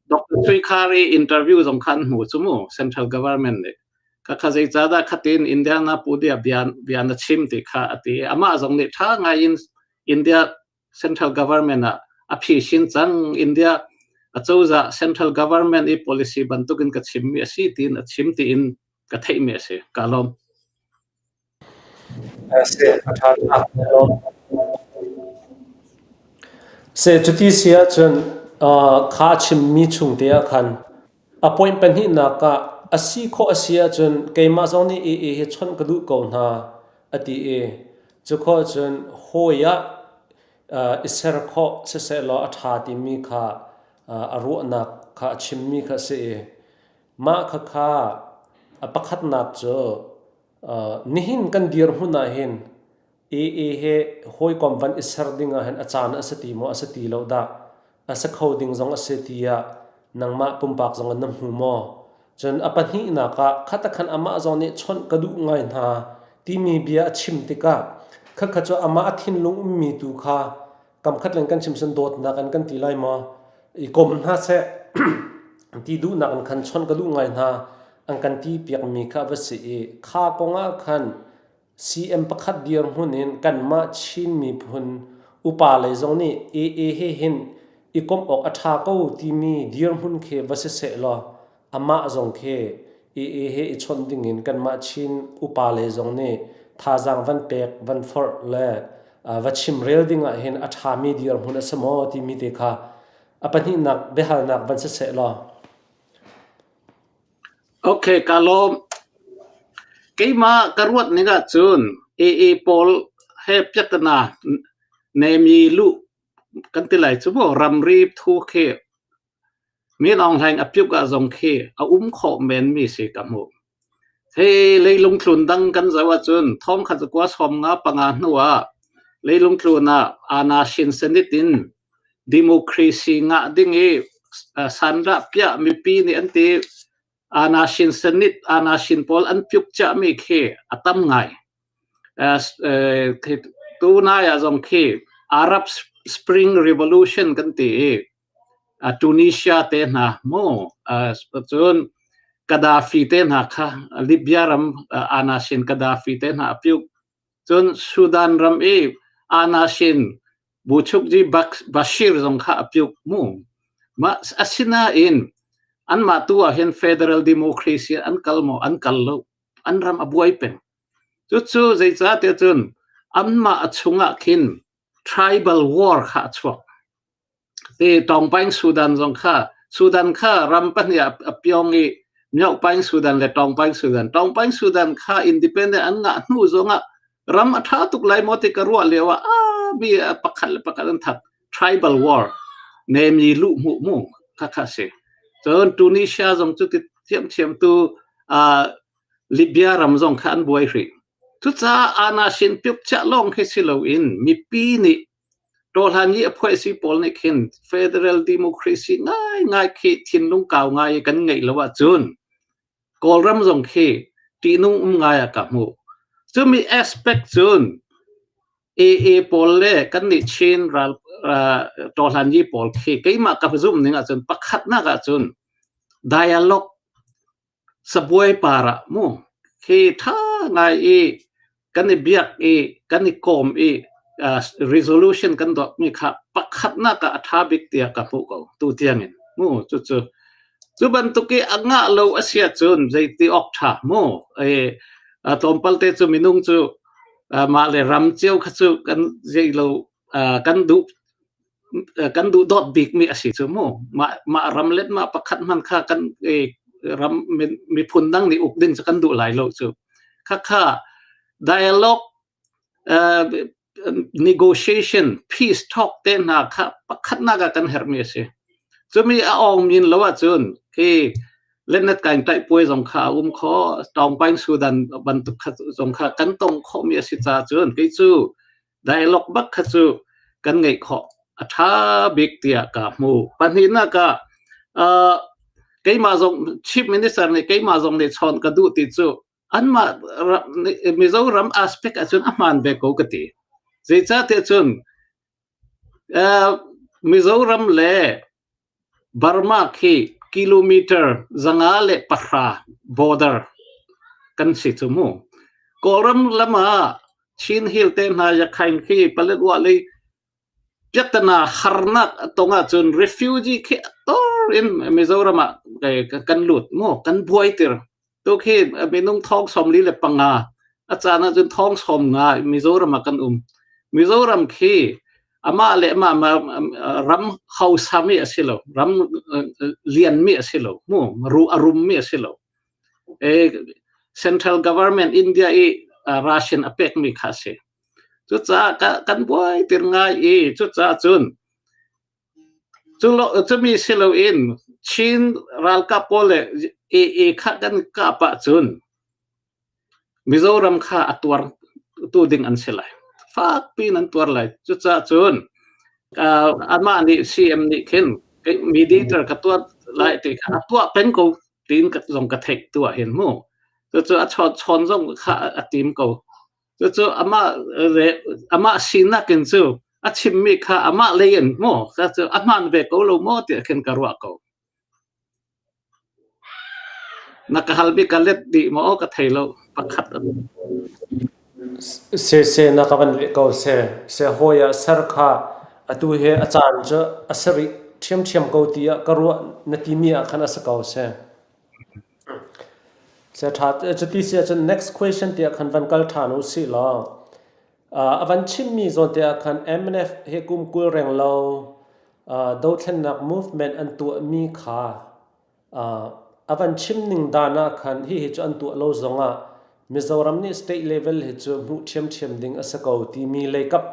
Speaker 2: Dr. Sui Khar i interview zong kha an hmu cu mu. Central government nih kha kha zeicahdah khatin Indiana pu dia bia bia na chim ti kha a ti. Amah zong nih tha ngai in India central government ah a phisin cang. India acozah central government i policy bantukin ka chimmi a si tiin a chim tiin ka theihmi a si. Ka lawm.
Speaker 1: Cuti si ahcun kha a chimmi chung te ah khan a point pahnihnak ah a si khawh a si ahcun keimah zong nih AA hi chawnh ka duh ko hna a ti i cu khawh cun hawi ah i ser khawh sisehlaw a ṭha timi kha a ruahnak kha a chimmi kha a si i mah khakha a pakhatnak cu nihin kan dirhmun ah hin AA he hawikom van i ser ding ah hin a caan a si ti maw, a si ti lo dah? A si kho ding zong a si tiah nangmah pumpak zong in na hmu maw? Cun a pahnihnak ah khatakhan amah zong nih chawnh ka duh ngai hna timi bia a chim tikah khakha cu amah a thinlung ummi tu kha kamkhat len kan chim sun dawtnak an kan ti lai maw, i kom hna seh ti duhnak in khan chawnh ka duh ngai hna an kan ti piakmi kha va si i kha kong ah khan CM pakhat dirhmun in kanmah Chin miphun upa lei zong nih AA he hin i komh awk a ṭha ko timi dirhmun khi va si seh law amah zong khi AA he i chawnh dingin kanmah Chin upa lei zong nih thazaang van pek, van forh le va chimrel ding ah hin a ṭhami dirhmun a si maw timi te kha a pahnihnak biahalnak van si seh law.
Speaker 2: Okay, ka lawm. Keimah ka ruat ning ahcun AA pawl he piatana nemi luh kan ti lai cu mu. Ramri thu khi Min Aung Hlaing a piuk ah zong khi a um khawh menmi si ka hmuh. Hi leilung tlun dang kan zoh ahcun 1995 hnu ah leilung tlun ah Ana Shin Senit in democracy ngah ding i sandah piah mipi nih an ti. Ana Shin Senit, Ana Shin pawl an piuk ciahmi khi a tam ngai. Tunai ah zong khi Arab Spring Revolution kan ti i Tunisia te hna mu cun. Gaddafi te hna kha Libya ram Anasin Gaddafi te hna a piuk. Cun Sudan ram i Anasin Buchukji Bashir zong kha a piuk mu. Mah asinain anmah tu ah hin federal democracy an kal maw an kal lo. An ram a buai peng. Cucu zeicahtiah cun anmah a chungah khin tribal war kha a chuak. Ti Tawngpaing Sudan zong kha Sudan kha ram pahnih ah a piong i Myohpaing Sudan le Tawngpaing Sudan. Tawngpaing Sudan kha independent an ngah hnu zongah ram a ṭha tuk lai maw ti ka ruah lio ah ah mi pakhat le pakhat an that. Tribal war nemi luh hmuh mu kha kha si. Cun Tunisia zong cu ti thiamthiam tu uh, Libya ram zong kha an buai hrih. Cucaah anasin piukchiah lawng khi si loin mipi nih Tawhlan i a phuaisi pawl nih khin federal democracy ngaingai khi thinlung kau ngai i kan ngeih lo ahcun Kawlram zong khi ṭihnung um ngai ah ka hmuh. Cumi aspect cun AA pawl le kannih Chin ral tawhlan yi pawl khi keimah ka zumh ning ahcun pakhatnak ahcun dialogue Sabuai par ah mu khi ṭha ngai i kan i biak i kan i kawm i resolution kan dawtmi kha pakhatnak ah a ṭha bik tiah ka hmuh ko tu tiangin mu cucu cu bantuk i a ngah lo a si ahcun zeiti awk ṭha mu tlawmpal te cu minung cu mah le ram cio kha cu kan zei lo kan duh kan duh dawt bikmi a si cu mu mah mah ram let mah pakhat hman kha kan ram miphun dang nih uk ding cu kan duh lai lo cu khakha dialogue negotiation peace talk te hna kha pakhatnak ah kan herhmi a si cumi a ong min lo ahcun khi lennet kain tai puai zong kha a um kho tawngpaing sudan bantuk kha zong kha kan tong khomi a si ca cun kei cu Dialogue bak kha cu kan ngeih khawh a ṭha bik tiah ka hmu. Pahnihnak ah uh, keimah zong Chief Minister nih keimah zong nih chawn ka duh ti cu anmah Mizoram aspect ahcun a hmaan ve ko ka ti. Zeicahtiah cun uh, Mizoram le Burma khi kilometer 510 border kan si cu mu. Kawlram lam ah Chin Hill te hna Yakhain khi Paletwa lei piahtana harnak a tong ahcun refugee khi tor in Mizoram ah kan lut mu kan buai tir. Tu khi minung thong 45 a caan ahcun thong 50 Mizoram ah kan um. Mizoram khi amah le amah ram hausa mi a si lo ram lian mi a si lo mu ru a rum mi a si lo e central government India i ration a pek mi kha si cucaah kan buai tir ngai i cucaah cun cumi si loin Chin ralkap pawl le AA kha kan kap ahcun Mizoram kha a tuar tu ding an si lai. Fakpi in an tuar lai. Cucaah cun amah nih CM nih khin mediator ka tuah lai ti kha a tuah peng ko tiin zong ka theih tu ah hin mu. Cucu a chawn chawn zong kha a tim ko. Cucu amah le amah sinak in cu a chimmi kha amah lei in mu ka cu a hmaan ve ko lo maw tiah khin ka ruah ko. Na ka hal bik ka let dih maw ka thei lo pakhat an.
Speaker 1: Sese na ka van leh ko se. Se hawi ah ser kha atu he a caan cu a si rih ṭhiamṭhiam ko tiah ka ruah na timi ah khan a si ko se. Se ṭha cuti si ahcun next question tiah khan van kal ṭhan u sih law a van chimmi zawn te ah khan MNF he kum 20 reng lo dothlennak movement an tuahmi kha a van chim ning dan ah khan hihi cu an tuah lo zongah Mizoram nih state level hi cu hmuh ṭhiamṭhiam ding a si ko timi leikap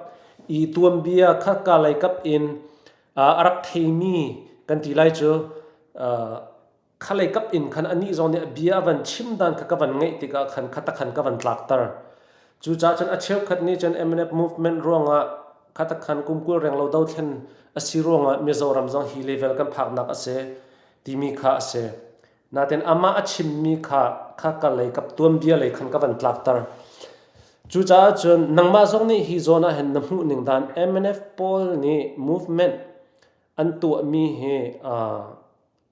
Speaker 1: i tuanbia kha ka leikap in a rak theimi kan ti lai cu kha leikap in khan anih zong nih a bia a van chim dan kha ka van ngaih tikah khan kha khan ka van tlakter. Cucaah cun a cheukhat nih cun MNF movement ruangah kha takhan kum 20 reng lo dothlen a si ruangah Mizoram zong hi level kan phaknak a si timi kha a si. Natin amah a chimmi kha kha ka lei kap tuanbia lei khan ka van tlakter. Cucaah cun nangmah zong nih hi zawn ah hin na hmuh ning dan MNF pawl nih movement an tuahmi hi.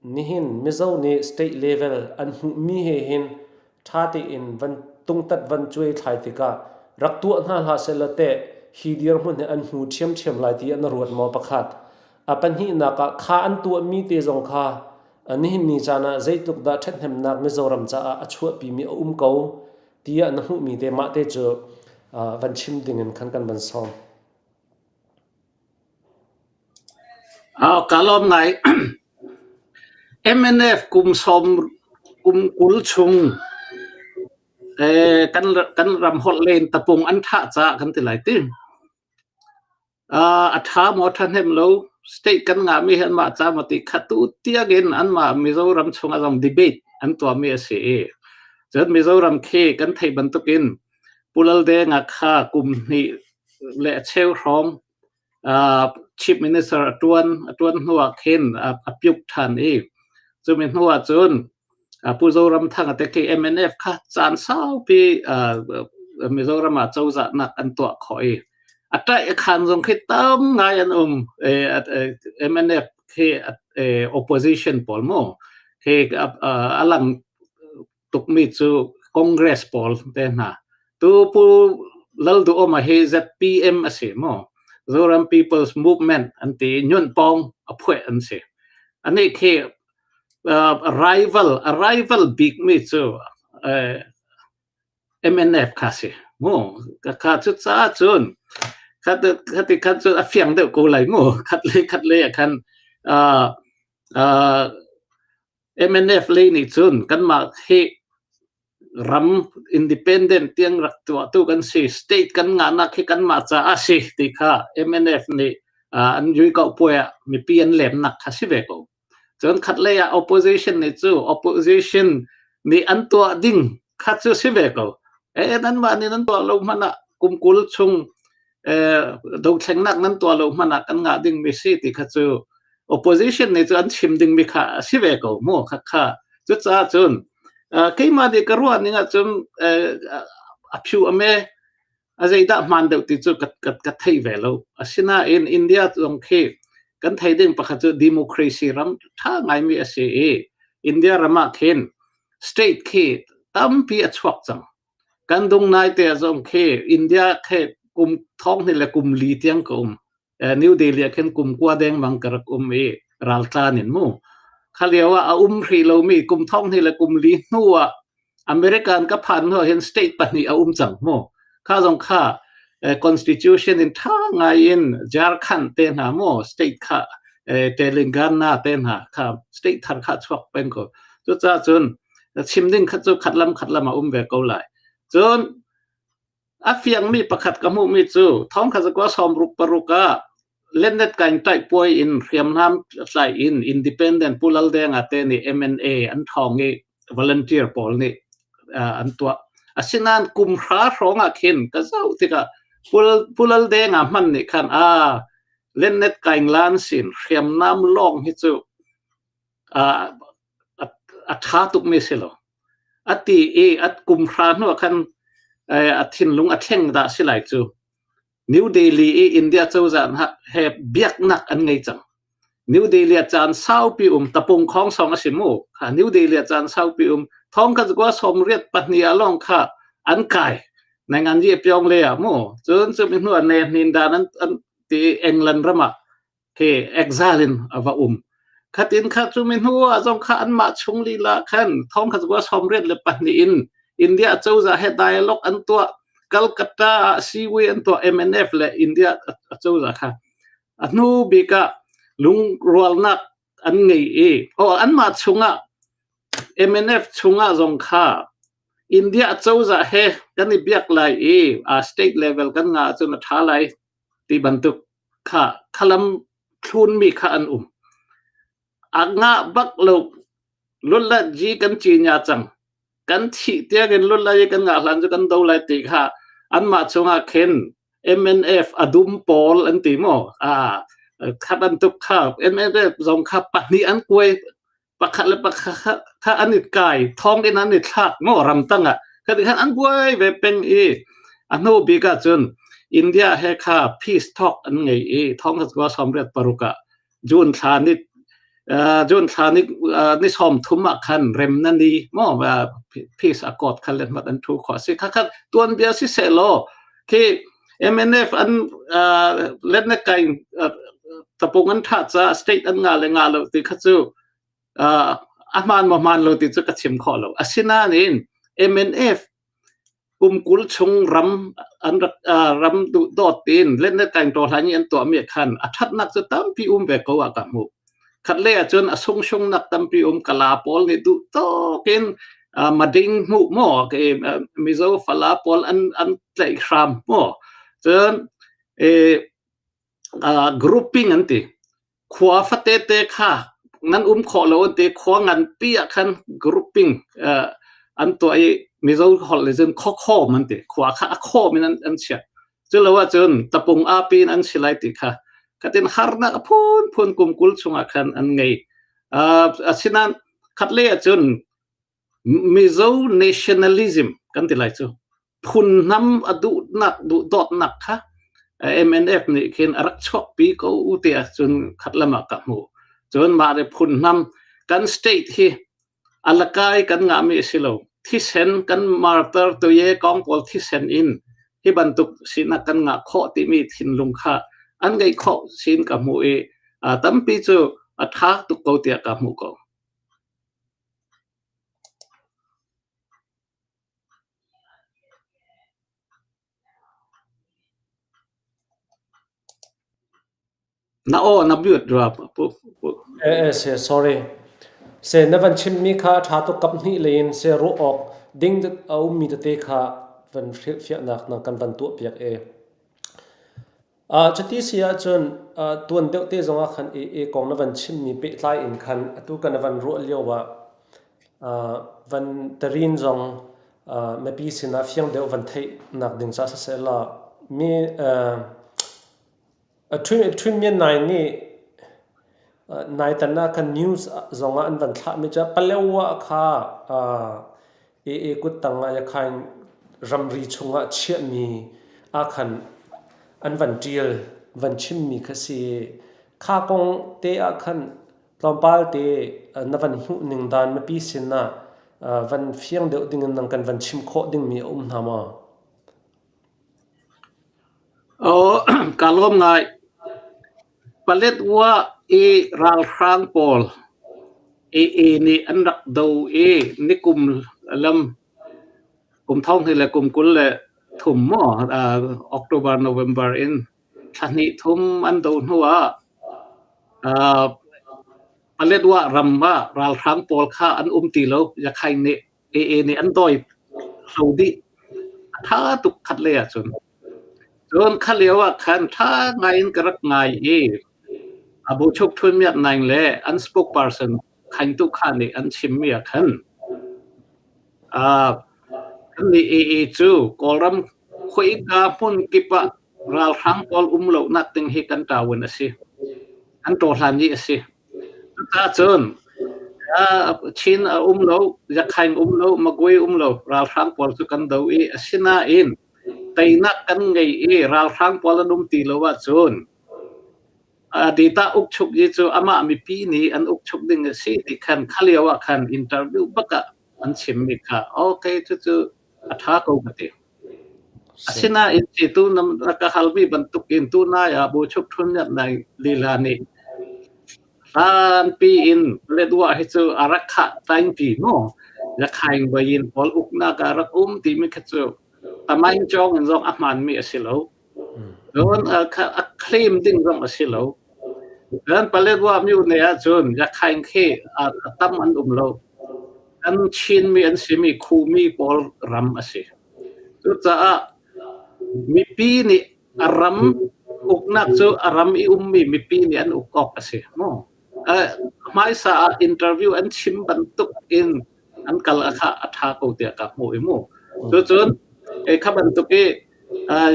Speaker 1: Nihin Mizo nih state level an hmuhmi he hin ṭha tein van tungtat van cuai thlai tikah rak tuah hna hlah sehlaw teh hi dirhmun hi an hmu ṭhiamṭhiam lai ti an ruat maw pakhat. A pahnihnak ah kha an tuahmi te zong kha nihin ni caan ah zeitluk dah ṭhathnemnak Mizoram caah a chuahpimi a um ko tiah na hmuhmi te mah te cu van chim dingin khan kan van sawm.
Speaker 2: Ka lawm ngai. MNF kum sawm kum 20 chung kan kan ram holh len tapung an thah caah kan ti lai ti. A ṭha maw ṭhahnem lo state kan ngahmi hi anmah ca maw ti kha tu tiangin anmah Mizoram chungah zong debate an tuahmi a si i cun Mizoram khi kan theih bantukin Pu Laldenga kha kum hnih le a cheu hrawng Chief Minister a ṭuan a ṭuan hnuah khin a piuk ṭhan i cumi hnuah cun Pu Zoramthanga te khi MNF kha caan saupi Mizoram ah cozahnak an tuah khawh i a ṭaih a khan zong khi tam ngai an um. MNF khi opposition pawl mu khi a lang tukmi cu Congress pawl te hna. Tu Pu Lalduhoma hi ZPM a si mu. Zoram People's Movement an ti nyunt pawng a phueh an si. Anih khi rival a rival bikmi cu MNF kha si mu. Kha cu caah cun khati khan cun a fiang deuh ko lai mu. Khat le khat le ah khan MNF lei nih cun kanmah hi ram independent tiang rak tuahtu kan si, state kan ngahnak hi kanmah caah a si ti kha MNF nih an yui ko puai ah mipi an lemnak kha si ve ko. Cun khatlei ah opposition nih cu opposition nih an tuah ding kha cu si ve ko. E nanmah nih nan tuah lo hmanh ah kum 20 chung dothlengnak nan tuah lo hmanh ah kan ngah ding mi si ti kha cu opposition nih cu an chim ding mi kha a si ve ko mu kha kha cucaah cun keimah nih ka ruah ning ahcun a phu ame a zeidah hmaan deuh ti cu ka ka thei ve lo asinain India zong khi kan thei ding pakhat cu democracy ram tha ngaimi a si i India ram ah khin state khi tampi a chuak cang Kan dung naite zong khi India khi kum thong hnih le kum li tiang ka um. New Delhi ah khin kum kua dengmang ka rak um i raltlan in mu. Kha lio ah a um hrih lomi kum thong hnih le kum li hnu ah American ka phan hnu ah hin state pahnih a um cang mu. Kha zong kha constitution in tha ngai in Jharkhand te hna mu state kha Telangana te hna kha state thar kha chuak peng ko. Cucaah cun chim ding kha cu khat lam khat lam a um ve ko lai. Cun a fiangmi pakhat ka hmuhmi cu thong kha zakua 66 ah Lennet kain taih puai in hriamnam tlai in independent Pu Laldenga te nih MNA an thawng i volunteer pawl nih an tuah. Asinain kum hra hrawng ah khin ka zoh tikah Pu Laldenga hman nih khan a Lennet kaing lan sin hriamnam lawng hi cu a ṭha tukmi si lo. A ti i a kum hra hnu ah khan a thinlung a thleng dah si lai cu. New Delhi i India cozah he biaknak an ngei cang. New Delhi ah caan saupi um tapung khong song a si mu. Kha New Delhi ah caan saupi um thong kha kua 82 ah lawng kha an kai. Nang an ye pyong le ah mu. Cun cu mi hnu ah ne hnin dan an an ti England ram ah khi exile in a va um. Khatin kha cu mi hnu ah zong kha anmah chung lila khan thong kha kua 82 in India cozah he dialogue an tuah Calcutta ah siwi an tuah MNF le India cozah kha a hnu bik ah lungrualnak an ngei i o anmah chungah MNF chungah zong kha India cozah he kan i biak lai i a state level kan nga ahcun a ṭha lai ti bantuk kha khalam thlunmi kha an um. A ngah bak lo lullat ji kan ci nya cang. Kan thih tiangin lullat i kan ngah hlan cu kan do lai ti kha anmah chungah khin MNF adum pawl an ti maw? Ah, kha bantuk kha MNF zong kha pahnih an kuai pakhat le pakhat kha an i kai thong in an i thlak maw ramtang ah kha khan an buai ve peng i a hnu bik ah cun India he kha peace talk an ngei i thong kha 86 ah June thla ni. June thla ni 30 ah khan rem na ni mo peace accord kha le mat an thu kho si kha kha tuan bia si se law khi MNF an let na kai tapung an tha cha state an nga le nga lo ti kha chu a hman ma hman lo ti chu ka chim kho lo asinain MNF Kum 20 chung ram an rak ram duhdawt in letnetkaing ṭawhlan i an tuahmi ah khan a ṭhatnak cu tampi um ve ko ah ka hmuh. Khatlei ahcun a sungsungnak tampi um Kala pawl nih duh tawk in mading hmuh maw Mizo Fala pawl an an tlaih hram maw cun grouping an ti. Khua fatete kha nan um khawh lo an ti. Khua nganpi ah khan grouping an tuah i Mizo holh le cun khuakhawm an ti. Khua kha a khawm in an chiah. Cu lo ahcun tapung api in an si lai ti kha khatin harnak a phunphun kum 20 chungah khan an ngei. Asinain khatlei ahcun Mizo nationalism kan ti lai cu. Phunhnam a duhnak duhdawtnak kha MNF nih khin a rak chuakpi ko ti ahcun khat lam ah ka hmuh. Cun mah le phunhnam kan state hi alakai kan ngahmi a si lo. Thisen kan martar tuye kong pawl thisen in hi bantuk sinak kan ngah khawh timi thinlung kha an ngeih khawh sin ka hmuh i tampi cu a ṭha tuk ko tiah ka hmuh ko. Na aw na mute rua pu.
Speaker 1: Eh se sorry. Se na van chimmi kha a ṭha tuk kap hnih lei in se ruah awk ding a ummi tete kha van hrilhfiahnak na kan van tuah piak e. Cuti si ahcun tuan deuh te zongah khan AA kong na van chimmi pehtlai in khan atu kan van ruah lio ah van tarin zong mipi sinah fiang deuh van theihnak ding caah siseh law mi Ṭhun Myint Naing nih naitan ah khan news zongah an van thlahmi cu Palewa kha AA kuttang ah Yakhain ramri chungah chiahmi ah khan an van ṭial, van chimmi kha si. Kha kong te ah khan tlawmpal te na van hmuh ning dan mipi sin ah van fiang deuh dingin nang kan van chim khawh dingmi a um hna maw?
Speaker 2: Kaa lawm ngai. Paletwa i ralhrang pawl AA nih an rak do i nikum lam kum 20 le kum 23 maw October November in thla hnih thum an do hnu ah Paletwa ram ah ralhrang pawl kha an um ti lo. Yakhaing nih AA nih an dawi hlo dih. A ṭha tuk khat lei ahcun. Cun kha lio ah khan ṭha ngai in ka rak ngai i Abu Chuk Htun Myat Naing le an spokesperson Khaing Tu Kha nih an chimmi ah khan kannih AA cu Kawlram khuaika hmun kip ah ralhrang pawl um lonak ding hi kan ṭawan a si. An ṭawhlan i a si. Cucaah cun Chin a um lo, Yakhaing um lo, Magwe um lo, ralhrang pawl cu kan do i asinain teinak kan ngei i ralhrang pawl an um ti lo ahcun data ukchuk hi cu amah mipi nih an ukchuk ding a si ti khan kha lio ah khan interview bak ah an chimmi kha okay cucu a ṭha ko ka ti. Asinain tu na ka halmi bantukin tunai ah Buchuk Htun Myat Naing lila nih hlanpi in Paletwa hi cu a rak khah taingpi maw Yakhaing bayin pawl uknak ah rak um timi kha cu tamaing cawng in zong a hmaanmi a si lo. Cun a claim ding zong a si lo. Cun Paletwa myu ne ahcun Yakhaing khi a tam an um lo. Kan Chinmi an simi Khumi pawl ram a si. Cucaah mipi nih a ram uknak cu a ram i ummi mipi nih an uk awk a si. Hmaisa ah interview an chim bantuk in an kal a kha a ṭha ko tiah ka hmuh i mu. Cucun kha bantuk i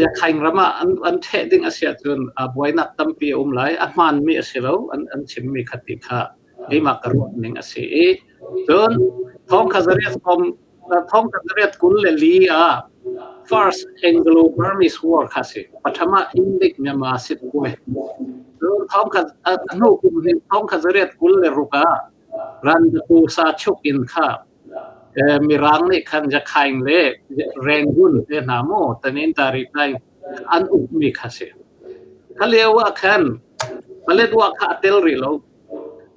Speaker 2: Yakhaing ram ah an ṭheh ding a si ahcun buainak tampi a um lai. A hmaanmi a si lo an chimmi kha ti kha keimah ka ruah ning a si i cun thong kha zariat sawm thong kha zariat 24 ah First Anglo-Burmese War kha si. Pathama Indik Myanmar Sitwe. Thong khat hnu kum hnih 1926 ah Randaku sa chuk in kha Mirang nih khan Yakhaing le Rangoon te hna mu Tanintari tai an ukmi kha si. Kha lio ah khan Paletwa kha a tel rih lo.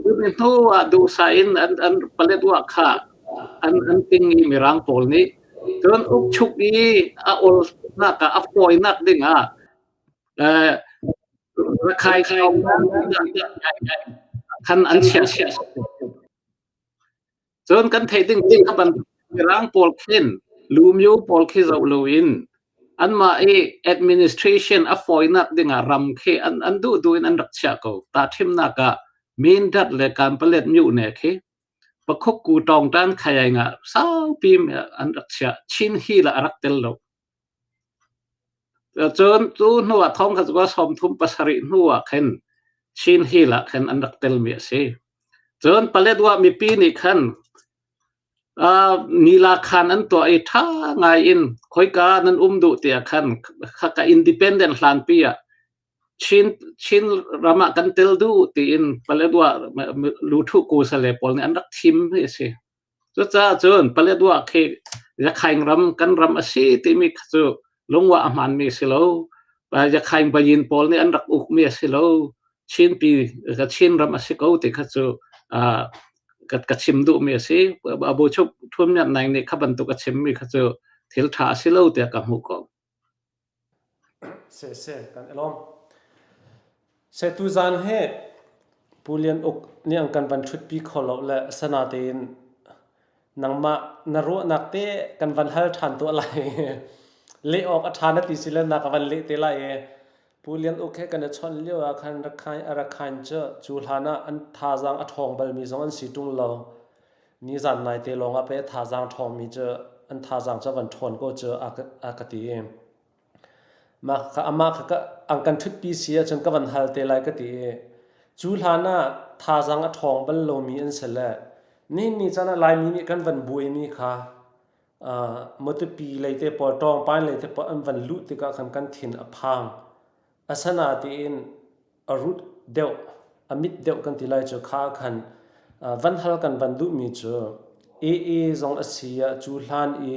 Speaker 2: Cun hnu ah duhsah in an Paletwa kha an ting i Mirang pawl nih cun ukchuk i a olnak ah a fawinak ding ah Rakhai khan an chiah. Cun kan theih ding kha bantuk Mirang pawl khin lumyo pawl khi zoh loin anmah i administration a fawinak dingah ram khi an duh duh in an rak chiah ko. Tahthimnak ah Mindat le Kanpalet myone khi Pakhukku tawngtan khayai ah saupi an rak chiah. Chin Hill ah a rak tel lo. Cun cu hnu ah thong kha cu 37 hnu ah khin Chin Hill ah khin an rak telmi a si. Cun Paletwa mipi nih khan nila khan an tuah i ṭha ngai in khoika nan um duh tiah khan khaka independent hlanpi ah Chin ram ah kan tel duh tiin Paletwa luthu kusale pawl nih an rak thim hi a si. Cucaah cun Paletwa khi Yakhaing ram kan ram a si timi kha cu lungwa a hmaanmi a si lo. Yakhaing bayin pawl nih an rak ukmi a si lo. Chinpi Chin ram a si ko ti kha cu ka chim duhmi a si. Abu Chup Thum Myat Naing nih kha bantuk a chimmi kha cu thil ṭha a si lo tiah ka hmuh ko.
Speaker 1: Seh kan i lawm. Seh tuzaan hi Pu Lian Uk nih an kan van ṭhutpi kho lo le asinain nangmah na ruahnak te kan van hal ṭhan tuah lai. Leh awk a ṭha na ti si le na ka van leh te lai i Pu Lian Uk he kan i chawnh lio ah khan Rakhine cu cu hlan ah an thazaang a ṭhawng balmi zong an si ṭung lo. Nizan naite lawng ah pei a thazaang ṭhawngmi cu an thazaang cu a van ṭhawn ko cu a ka ti i mah kha amah kha an kan ṭhutpi si ahcun ka van hal te lai ka ti i cu hlan ah thazaang a ṭhawng bal lomi an si le nihin ni caan ah Laimi nih kan van buaimi kha Matupi lei te pawl Tawngpain lei te pawl an van luh tikah khan kan thin a phang. Asanatiin a rut deuh, a mit deuh kan ti lai cu kha khan van hal kan van duhmi cu AA zong a si ah cu hlan i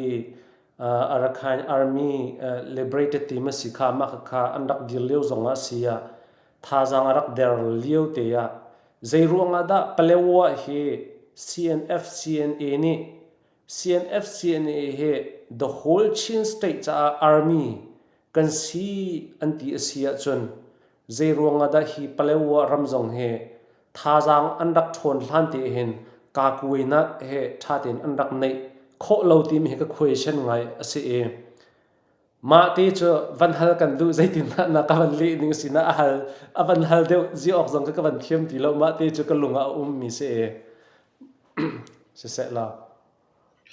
Speaker 1: Arakan Army Liberated Team a si kha mah kha an rak dir lio zong ah si ah thazaang a rak der lio te ah zei ruangah dah Palewa hi CNF CNA nih CNF CNA hi the whole Chin state caah army kan si an ti a si ahcun zeiruang ah dah hi Palewa ram zong hi thazaang an rak ṭhawn hlan te hin kakuainak he ṭha tein an rak neih khawh lo timi hi ka question ngai a si i mah te cu van hal kan duh zeitindah na ka van leh ning si na a hal a van hal deuh zi awk zong ka van thiam ti lo mah te cu ka lung ah a ummi si i siseh la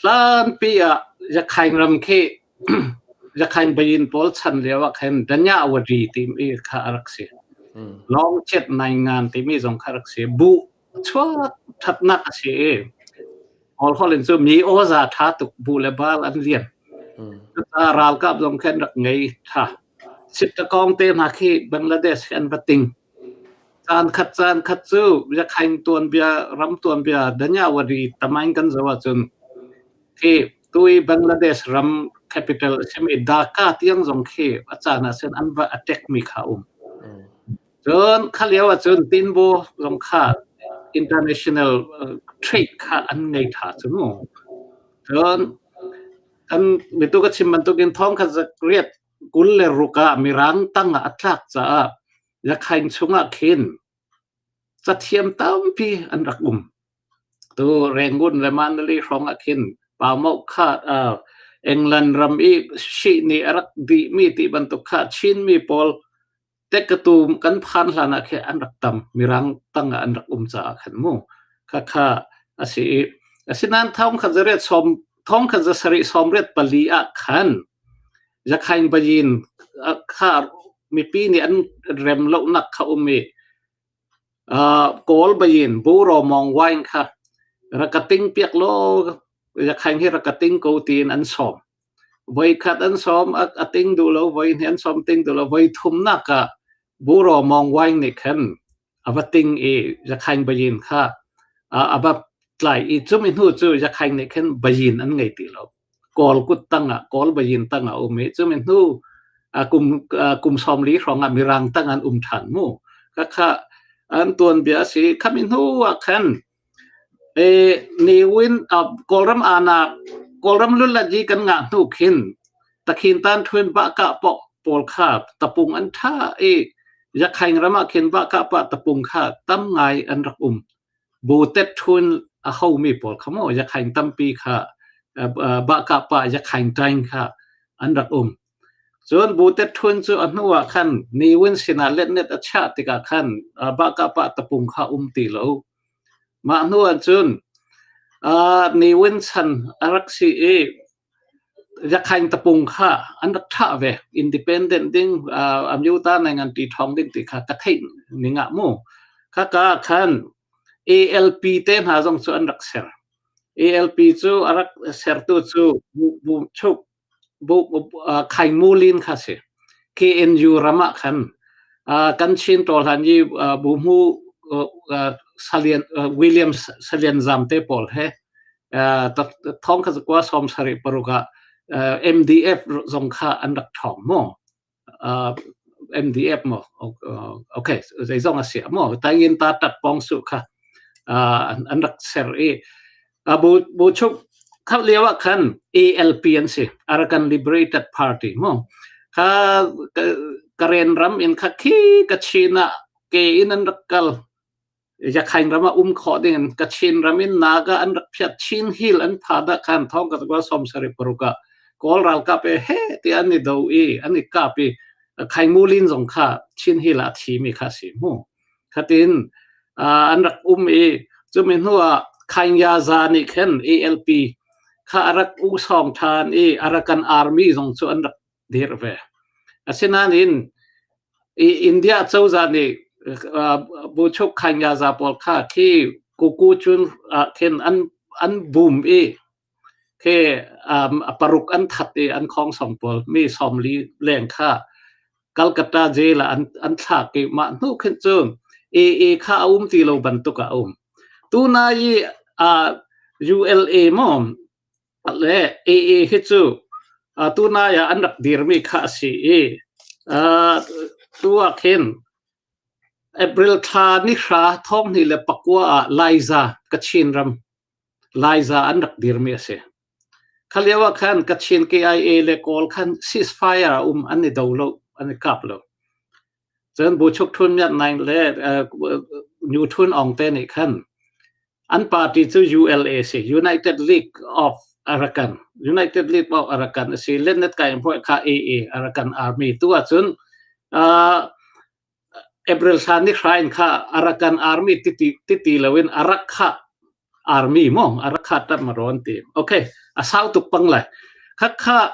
Speaker 2: Hlanpi ah Yakhaing ram khi Yakhaing bayin pawl chan lio ah khan Danya Awadi timi kha a rak si. Long Chet Nai Ngan timi zong kha rak si. Bu chuak thatnak a si i Kawl holh in cu mi awza tha tuk bu le bal an lian. Cucaah ralkap zong khan rak ngei tha. Sittagong te hna khi Bangladesh khi an va ting. Caan khat cu Yakhaing tuanbia ram tuanbia Danyawari tamain kan zoh ahcun khi tui Bangladesh ram capital a simi Dhaka tiang zong khi a caan ahcun an va attack mi kha um. Cun kha lio ahcun Tinbaw zong kha international trade kha an ngei tha cu mu. Cun kan mitu ka chim bantukin thong kha zakriat 26 ah Mirang tang ah a tlak caah Yakhaing chungah khin cathiam tampi an rak um. Tu Rangoon le Mandalay hrawng ah khin Pau kha England ram i shihni a rak dihmi ti bantuk kha Chinmi pawl tekkatu kan phan hlan ah khin an rak tam. Mirang tang ah an rak um caah khan mu. Khakha a si i asinain thong khat zariat sawm thong khat zasarih sawmriat pali ah khan Yakhaing Bayin kha mipi nih an rem lonak kha um i Kawl Bayin Buro Mong Wine kha rak ka ting piak law Yakhaing hi rak ka ting ko tiin an sawm. Voi khat an sawm a ting duh lo, voi hnih an sawm ting duh lo, voi thumnak ah Buro Mawng Waing nih khan a va ting i Yakhain Bayin kha a va tlai i cumi hnu cu Yakhain nih khan Bayin an ngei ti lo. Kawl kut tangah Kawl Bayin tangah a um i cumi hnu kum kum 40 hrawng ah Mirang tang an um ṭhan mu. Khakha an tuanbia a si. Khami hnu ah khan Ne Win Kawlram anak Kawlram lullat-yi kan ngah hnu khin Takhin Tan Htun Bahkah pawl kha tapung an ṭha i Yakhaing ram ah khin Bahkah pah tapung kha tam ngai an rak um. Bu Tet Htun a homi pawl kha maw Yakhaing tampi kha Bahkah pah Yakhaing ṭaing kha an rak um. Cun Bu Tet Htun cu a hnu ah khan Ne Win sinah letnet a chiah tikah khan Bahkah pah tapung kha um ti lo. Mah hnu ahcun Ne Win chan a rak si i Yakhaing tapung kha an rak thah ve. Independent ding amyuta nai ngan ti ṭhawng ding ti kha ka theih ning ah mu. Khaka ah khan ALP te hna zong cu an rak ser. ALP cu a rak sertu cu Bu Chuk Khaingmulin kha si. KNU ram ah khan kan Chin tawhlan i Buhmu Salian William Salian Zam te pawl he thong kha zakua 76 ah MDF zong kha an rak ṭhawng mu. MDF maw okay zeizong a si maw taingin ta tat pong su kha an rak ser i bu bu chuk khat lio ah khan ALP an si Arakan Liberated Party mo kha Karen ram in kha khi ka Chin ah ke in an rak kal Yakhain ram ah um khawh ding in Kachin ram in Naga an rak phiat Chin Hill an pha dah khan thong ka kwa 76 ah Kawl ralkap e he ti an i do i an i kap i Khaimulin zong kha Chin Hill ah thi mi kha si mu khatin an rak um i cumi hnu ah Khaingya za nih khin ALP kha a rak u song than i Arakan Army zong cu an rak dir ve asinain India cozah nih Buchuk Khaingyaza pawl kha khi Kuku cun khin an bum i khi paruk an that i an khongsong pawl mi 40 leng kha Calcutta jail ah an thlak i mah hnu khin cun AA kha a um ti lo bantuk a um. Tunai i ULA maw Le AA hi cu tunai ah an rak dirmi kha a si i tu ah khin April thla ni hra 2009 ah Laiza Kachin ram Laiza an rak dirmi a si. Kha lio ah khan Kachin KIA le Kawl khan ceasefire a um an i do lo an i kap lo. Cun Buchuk Thun Myat Naing le Nyu Thun Aung te nih khan An party cu ULA si, United League of Arakan. United League of Arakan a si. Lennet kai hmuh kha AA Arakan Army. Tu ahcun uh, April thla ni hra in kha Arakan Army titi titi loin Arakha Army mo Arakha tat maron ti. Okay, a sau tuk pang lai. Kha kha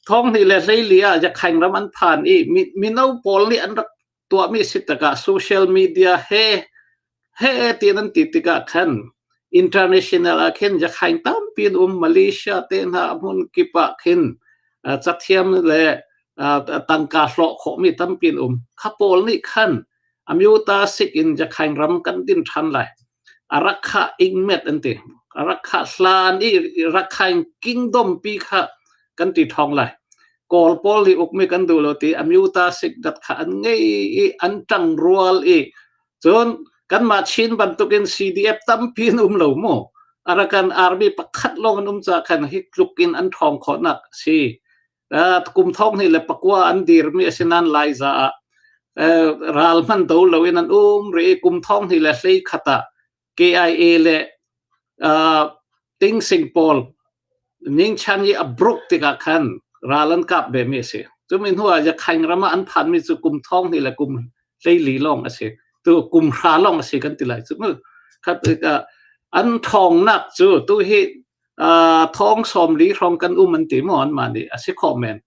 Speaker 2: thong ni le hleili ah yakhaing ram an phan i mino pawl nih an rak tuahmi si tikah social media he he tiin an ti tikah khan international ah khin yakhain tampi an um Malaysia te hna hmun kip ah khin cathiam le tangka hlawh khawhmi tampi an um kha pawl nih khan amyuta sik in yakhain ram kan din ṭhan lai Arakha ingmet an ti Arakha hlan i Rakhine kingdom pi kha kan ti ṭhawng lai Kawl pawl nih ukmi kan duh lo ti amyuta sik dat kha an ngei i an ṭang rual i cun kanmah Chin bantukin CDF tampi an um lo mu Arakan Army pakhat lawng an um caah khan hi tluk in an ṭhawng khawhnak a si kum 2009 an dirmi a si nain Laiza ah ral hman do loin an um rih i kum 2021 ah KIA le Tingsing pawl ningchan i a bruk tikah khan ral an kap ve mi a si. Cumi hnu ah Yakhaing ram ah an phanmi cu kum thong hnih le kum 14 lawng a si. Tu kum hra lawng a si kan ti lai cu. Khat an thawngnak cu tu hi thong 40 hrawng kan um an ti maw anmah nih a si khawh men.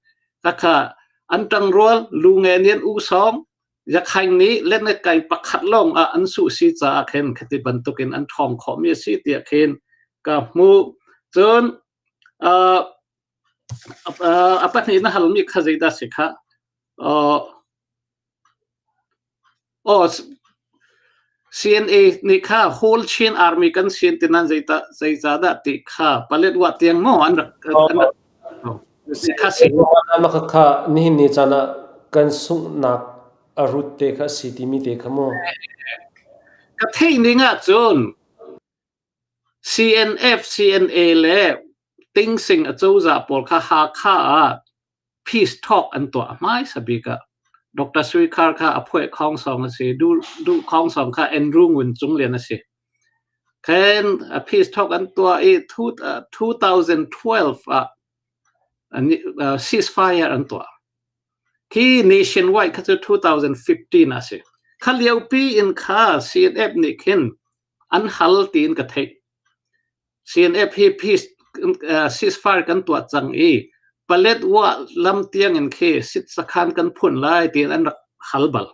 Speaker 2: Khakha an ṭangrual lu nge nih an u sawng Yakhaing nih letnetkai pakhat lawng ah an suh si caah khin khati bantukin an ṭhawng khawhmi a si tiah khin ka hmuh. Cun a pahnih na halmi kha zeidah si kha? Aw CNA nih kha Whole Chin Army kan sin ti nan zeicahdah ti kha Paletwa tiang maw an rak an rak kha si.
Speaker 1: Mah kha nihin ni caan ah kan sunghnak a rut te kha a si timi te kha mu.
Speaker 2: Ka theih ning ahcun CNF, CNA le Tingsing acozah pawl kha Hakha ah peace talk an tuah hmaisa bik ah. Dr. Sui Khar kha a phuai khawng song a si. Du, du khawng song kha Andrew Ngun Cung Lian a si. Khen a peace talk an tuah i 2012 ah ceasefire an tuah. Khi nationwide kha cu 2015 a si. Kha liopi in kha CNF nih khin an hal tiin ka theih. CNF hi peace ceasefire kan tuah cang i Paletwa lam tiang in khi sit sakhan kan phun lai tiin an rak hal bal.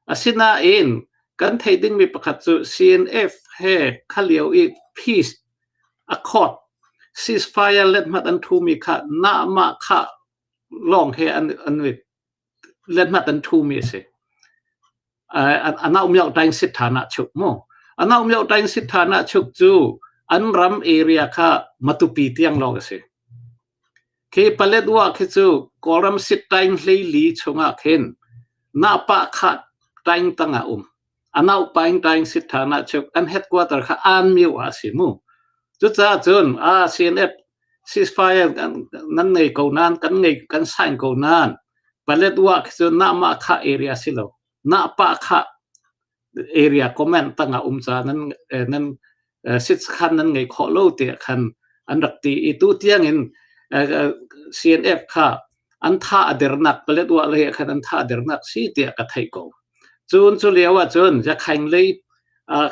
Speaker 2: Asinain kan theih dingmi pakhat cu CNF he kha lio i peace accord ceasefire lethmat an thumi kha nahmah kha lawng he an an lethmat an thumi a si. Anau taing sit than ah chuk mu. Anau taing sit than ah chuk cu an ram area kha Matupi tiang lawng a si. Khi Paletwa khi cu Kawlram sit taing hleili chungah khin napa kha taing tang ah um. Anau paing taing sit than ah chuk an headquarter kha An Myo ah si mu. Cucaah cun a CNF ceasefire nan ngei ko nan kan ngei kan sign ko nan Paletwa khi cu nahmah kha area si lo. Nahpah kha area comment tangah um ca nan nan sit khan nan ngei khawh lo tiah khan an rak ti i tu tiang in CNF kha an tha a dernak Paletwa lei ah khan an tha a dernak si tiah ka theih ko. Cun cu lio ah cun Yakhaing lei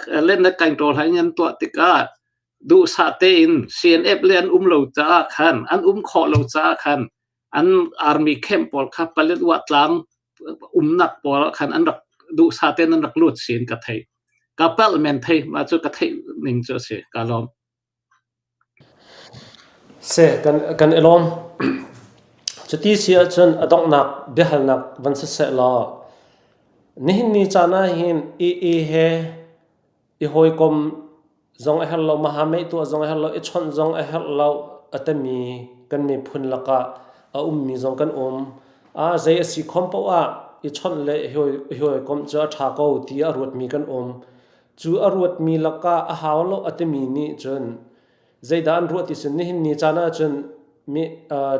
Speaker 2: len na kain ṭawl hai an tuah tikah duhsah tein CNF le an um lo caah khan an um khawh lo caah khan an army camp pawl kha Paletwa tlang umnak pawl khan an rak duhsah tein an rak lut sin ka thei. Ka palh men thei mah cu ka theih ning cu a si. Ka lawm.
Speaker 1: Se kan kan i lawm. Cuti si ahcun a donghnak biahalnak van si seh law nihin ni caan ah hin AA he i hawikom zong a herh lo, mahameh tuah zong a herh lo, i chawnh zong a herh lo a timi kan miphun lakah a ummi zong kan um. Ah zei a si khom paoh ah i chawnh le i hawikomh cu a ṭha ko ti a ruatmi kan um. Cu a ruatmi lakah a hau lo a timi nih cun zeidah an ruah ti cun nihin ni caan ah cun mi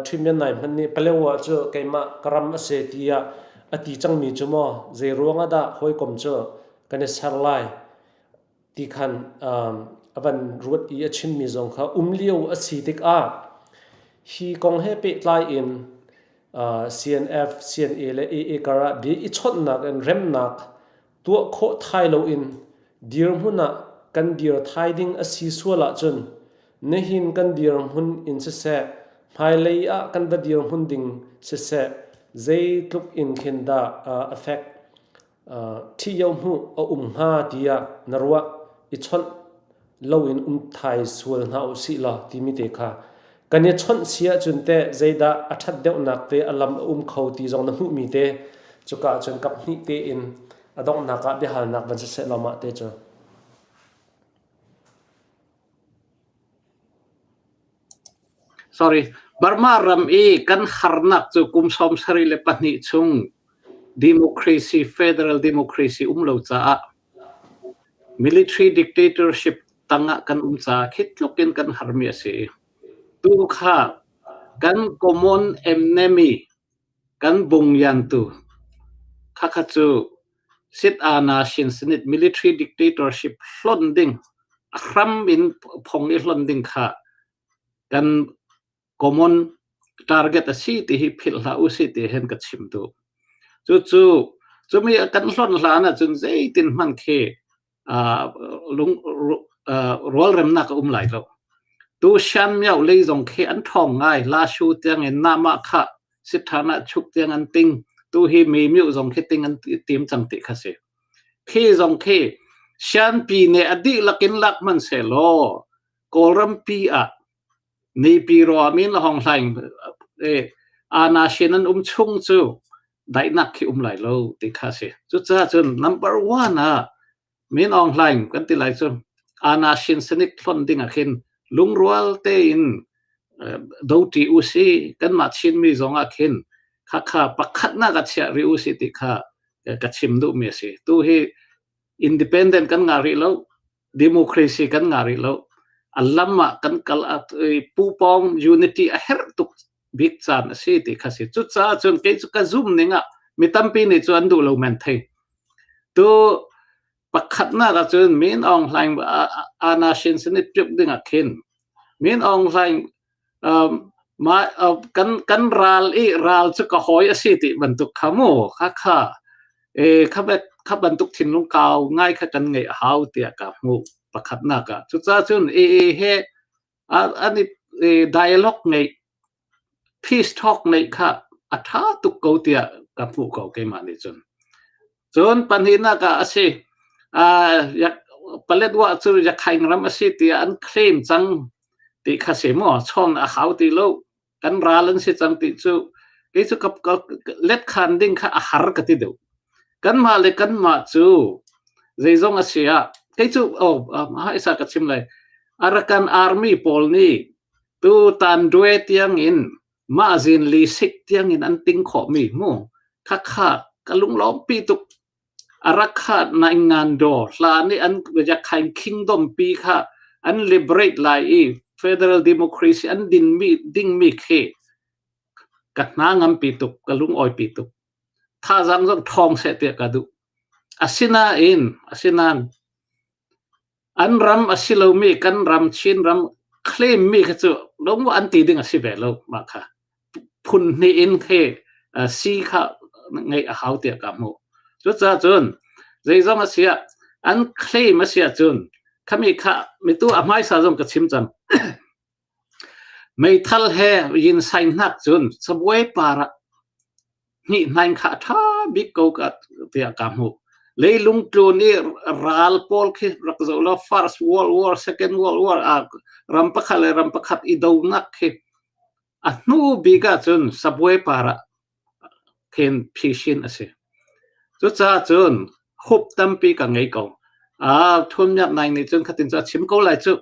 Speaker 1: ṭhimian nai hmanh nih Palewa cu keimah ka ram a si tiah a ti cangmi cu maw zei ruang ah dah hawikom cu kan i ser lai ti khan a van ruat i a chimmi zong kha um lio a si tikah hi kong he pehtlai in CNF, CNA le AA karah bia i chawnhnak in remnak tuah khawh thai loin dirhmun ah kan dir thai ding a si sual ahcun nihin kan dirhmun in siseh hmailei ah kan va dirhmun ding siseh zeitluk in khin dah affect ṭhihio hmuh a um hnga tiah na ruah i chawnh loin um thai sual hna u sih law timi te kha kan i chawnh si ahcun teh zeidah a ṭhat deuhnak te a lam a um kho ti zong na hmuhmi te cuka ahcun kap hnih tein a donghnak ah biahalnak van siseh law mah te cu.
Speaker 2: Sorry, Burma ram i kan harnak cu kum 72 chung democracy, federal democracy um lo caah military dictatorship tangah kan um caah khi tluk in kan harmi a si. Tu kha kan common enemy kan bungyantu khakha cu Sit ana shin sinit military dictatorship hlon ding a hram in phong i hlon ding kha kan common target a si ti hi philh hlah u si ti hen ka chim duh. Cucu cumi kan hlon hlan ahcun zeitin hmanh khi lung rualremnak a um lai lo. Tu Shan Myo lei zong khi an ṭhawng ngai. La Shu tiang in nama kha sithan ah chuk tiang an ting. Tu hi mi myo zong khi ting an tim cang ti kha si. Khi zong khi Shan pi ne a dihlak in lak man se law Kawlram pi ah Nipi ro min la hong hlaing ana shin an um chung cu. daihnak khi um lai lo ti kha si. Cucaah cun number one ah Min Aung Hlaing kan ti lai cu Ana Shin Sanik hlon ding ah khin lungrual tein doti u si kanmah Chinmi zong ah khin khakha pakhatnak ah chiah rih u si ti kha ka chim duhmi a si. Tu hi independent kan ngah rih lo, democracy kan ngah rih lo. A lam ah kan kal pupawng unity a herh tuk bik caan a si ti kha si. Cucaah cun kei cu ka zum ning ah mi tampi nih cu an duh lo men thei. Tu pakhatnak ah cun Min Aung Hlaing Ana Shin sin i piuk ding ah khin Min Aung Hlaing ma kan kan ral i ral cu ka hawi a si ti bantuk kha mu kha kha e kha kha bantuk thinlung kau ngai kha kan ngeih a hau tiah ka hmuh pakhatnak ah cucaah cun e he an i dialogue ngeih peace talk ngeih kha a ṭha tuk ko tiah ka hmuh ko keimah nih cun. Cun pahnihnak ah a si. Paletwa cu Yakhaing ram a si tiah an claim cang ti kha si maw chawn a hau ti lo kan ral an si cang ti cu kei cu ka let khan ding kha a har ka ti deuh. Kanmah le kanmah cu zeizong a si ah kei cu oh isa ka chim lai Arakan Army pawl nih tu tan due tiang in mah zin li sik tiang in an ting khawhmi mu khakha ka lunglawmpi tuk arakha naingan do hla nih an yakhain kingdom pi kha an liberate lai i federal democracy an din mi ding mi khi ka hna ngampi tuk ka lung oi tuk thazang zong thong seh tiah ka duh asinain asinain An ram a si lomi kan ram Chinram claim mi kha cu lung an ti ding a si ve lo mah kha. Phun hnih in khi si kha ngeih a hau tiah ka hmuh. Cucaah cun zeizong a si ah an claim a si ahcun khami kha mitu a hmaisa zong ka chim cang. Meithal he yin sai hnak cun cabuai par ah hnihhnaing kha a ṭha bik ko ka tiah ka hmuh. Leilung tlun i ral pawl khi rak zoh law First World War, Second World War ah ram pakhat le ram pakhat i donak khi a hnu bik ahcun sabuai par ah khin phisin a si. Cucaah cun hup tampi ka ngei ko. Ah, thunmiak nai nih cun khatin cu a chim ko lai cu.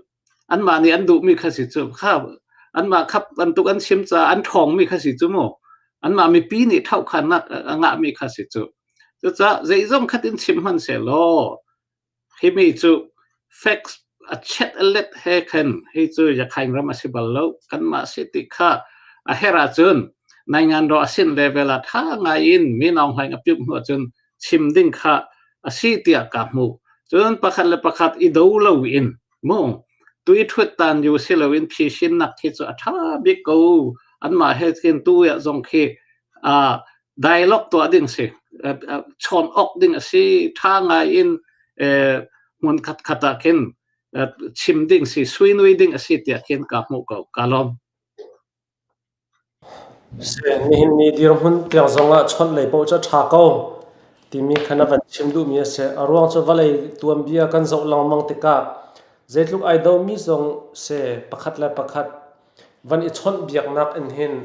Speaker 2: Anmah nih an duhmi kha si cu. Kha anmah kha bantuk an chim caah an ṭhawngmi kha si cu mu. Anmah mipi nih ṭhohkhannak a ngahmi kha si cu. Cucaah zeizong khat in chim hmanh sehlaw himi cu facts a chet a let he khan hi cu Yakhaing ram a si bal lo. Kanmah si ti kha a herh ahcun naingan ro a sin level ah ṭha ngai in Min Aung Hlaing a piuk hnu ahcun chim ding kha a si tiah ka hmuh. Cun pakhat le pakhat i do lo in mu tui ṭhut tan yu si loin phisinnak khi cu a ṭha bik ko. Anmah he khin tu ya zong khi dialogue tuah ding si chawn awk ding a si ṭha ngai in hmun khat khat ah khin chim ding si suinui ding a si tiah khin ka hmuh ko ka lawm.
Speaker 1: Nihin ni dirhmun tiang zongah chawnh lei paoh cu a ṭha ko timi kha na van chim duhmi a si. A ruang cu vawlei tuanbia kan zoh lengmang tikah zeitluk ai domi zong si pakhat le pakhat van i chawnh biaknak in hin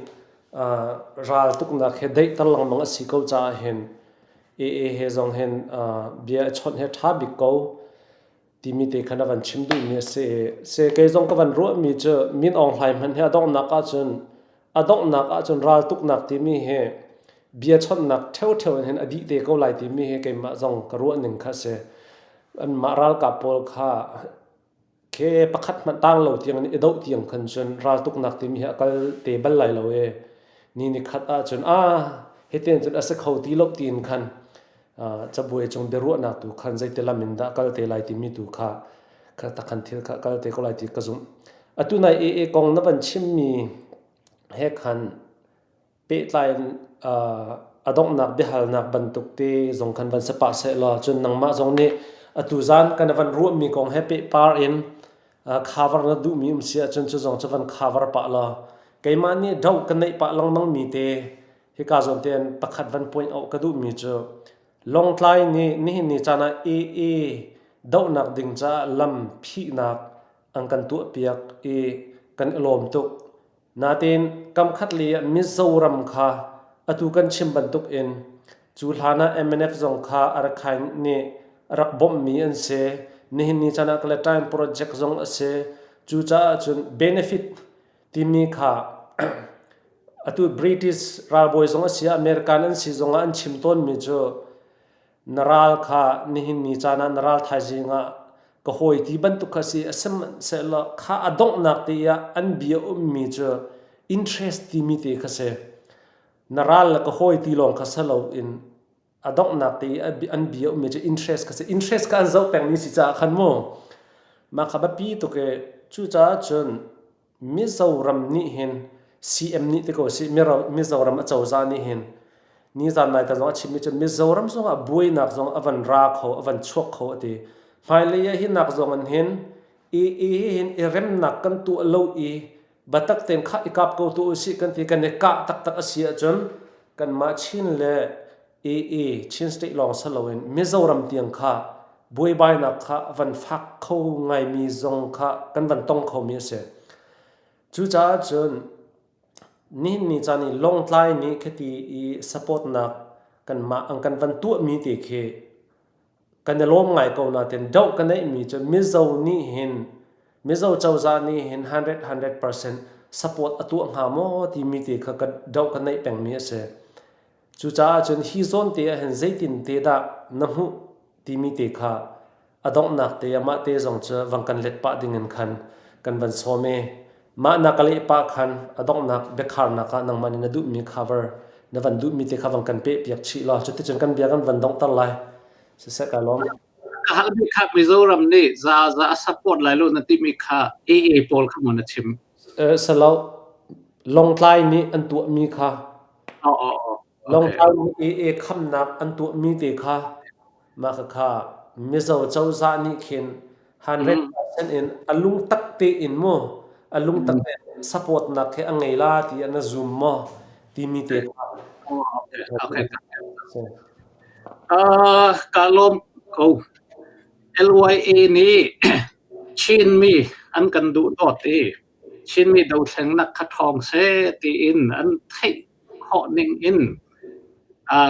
Speaker 1: ral tuknak he daihter lengmang a si ko caah hin AA he zong hin bia i chawnh hi a ṭha bik ko. Timi te kha na van chim duhmi a si i se kei zong ka van ruahmi cu Min Aung Hlaing hmanh hi a donghnak ahcun a donghnak ahcun raltuknak timi hi bia chawnhnak ṭheoṭheo in hin a dih te ko lai timi hi keimah zong ka ruah ning kha a si. Anmah ralkap pawl kha ke pakhat hmanh tang lo tiang in i doh tiang khan cun raltuknak timi hi a kal te bal lai lo i ni ni khat ahcun ah hitin cun a si kho ti lo tiin khan cabuai cung biaruahnak tu khan zeiti lam in dah kal te lai timi tu kha kha takhan thil kha kal te ko lai ti ka zumh. Atu nai AA kong na van chimmi he khan pehtlai in a donghnak biahalnak bantuk te zong khan van si pah seh law cun nangmah zong nih atu zan kan van ruahmi kong he pehpar in cover na duhmi um si ahcun cu zong cu van cover pah law keimah nih doh ka neih pah lengmang mi te Hika zawn tein pakhat van point out ka duhmi cu Lawngtlai nih nihin ni caan ah AA dohnak ding caah lam phihnak an kan tuahpiak i kan i lawm tuk. Nain kamkhat lei ah Mizoram kha Atu kan chim bantuk in cu hlan ah MNF zong kha Arakhain nih a rak bawmhmi an si. Nihin ni caan ah Kaletime project zong a si. Cucaah cun benefit timi kha atu British ralbawi zong a si ah American an si zong ah an chim tawnmi cu na ral kha nihin ni caan ah na ral thaizing ah ka hawi ti bantuk kha si. Sihmanhsehlaw kha a donghnak te ah an bia ummi cu interest timi te kha si. Na ral le ka hawi ti lawng kha si loin a donghnak te i an bia ummi cu interest kha si. Interest kha an zoh pengmi si caah khan mu mah kha biapi tuk i cucaah cun Mizoram nih hin CM nih ti ko sih Mizoram acozah nih hin nizan nai ta zong a chimmi cu Mizoram zong ah buainak zong a van ra kho a van chuak kho a ti. Hmailei ah hi nak zong in hin i i hin i remnak kan tuah lo i biatak tein khah i kap ko tu usih kan ti kan i kah taktak a si ahcun kanmah Chin le AA Chin State lawng si loin Mizoram tiang kha buaibainak kha van fak kho ngaimi zong kha kan van tong khomi a si. Cucaah cun nihin ni caan i Lawngtlai nih khiti i supportnak kanmah an kan van tuahmi te khi kan i lawm ngai ko nain doh ka neihmi cu Mizo nih hin Mizo cozah nih hin 100 100% support a tuah hnga maw timi te kha ka doh ka neih pengmi a si. Cucaah cun hi zawn te ah hin zeitin te dah na hmuh timi te kha a donghnak te ah mah te zong cu vang kan let pah ding in khan kan van sawm i mah na ka leh pah khan a donghnak biakharnak ah nangmah nih na duhmi cover na van duhmi te kha vang kan peh piak chih law cuticun kan bia kan van donghter lai. Siseh ka lawm.
Speaker 2: Ka halmi kha Mizoram nih za za a support lai lo na timi kha AA pawl kha maw na chim?
Speaker 1: Salo Lawngtlai nih an tuahmi kha Lawngtlai nih AA khamnak an tuahmi te kha mah khakha Mizo cozah nih khin 100% in a lungtak tein mu a lungtak tein support nak he a ngei la ti an zum maw timi te kha.
Speaker 2: Ka lawm ko. LYA nih Chinmi an kan duh dawt i Chinmi dothlennak kha ṭhawng seh tiin an theih khawh ning in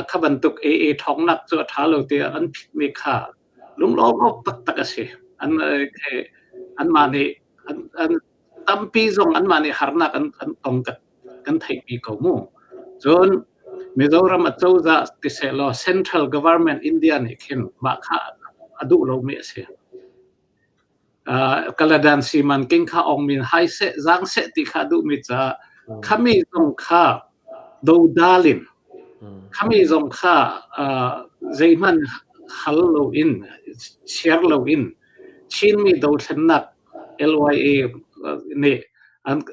Speaker 2: kha bantuk AA ṭhawngnak cu a ṭha lo tiah an phitmi kha lunglawm awk taktak a si. An anmah nih an tampi zong anmah nih harnak an tong kan theihmi ko mu. Cun Mizoram acozah ti sehlaw Central Government India nih khin mah kha a duh lomi a si. Kaladan simanking kha ong min hai seh zaang seh ti kha duhmi caah khami zong kha dodal in khami zong kha zeihmanh hal loin share loin Chinmi dothlennak LYA nih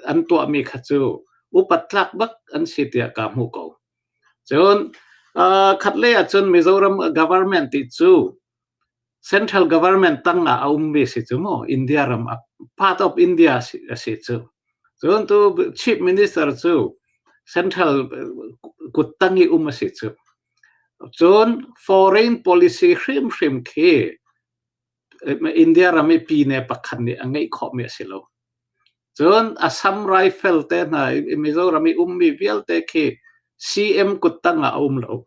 Speaker 2: an tuahmi kha cu upat tlak bak an si tiah ka hmuh ko. Cun khatlei ahcun Mizoram government ti cu Central government tang ah a ummi si cu mu India ram ah part of India a si cu. Cun tu chief minister cu central kuttang i um a si cu. Cun foreign policy hrimhrim khi India ram i pine pakhat nih a ngeih khawhmi a si lo. Cun Assam Rifle te hna Mizoram i ummi vialte khi CM kuttang ah a um lo.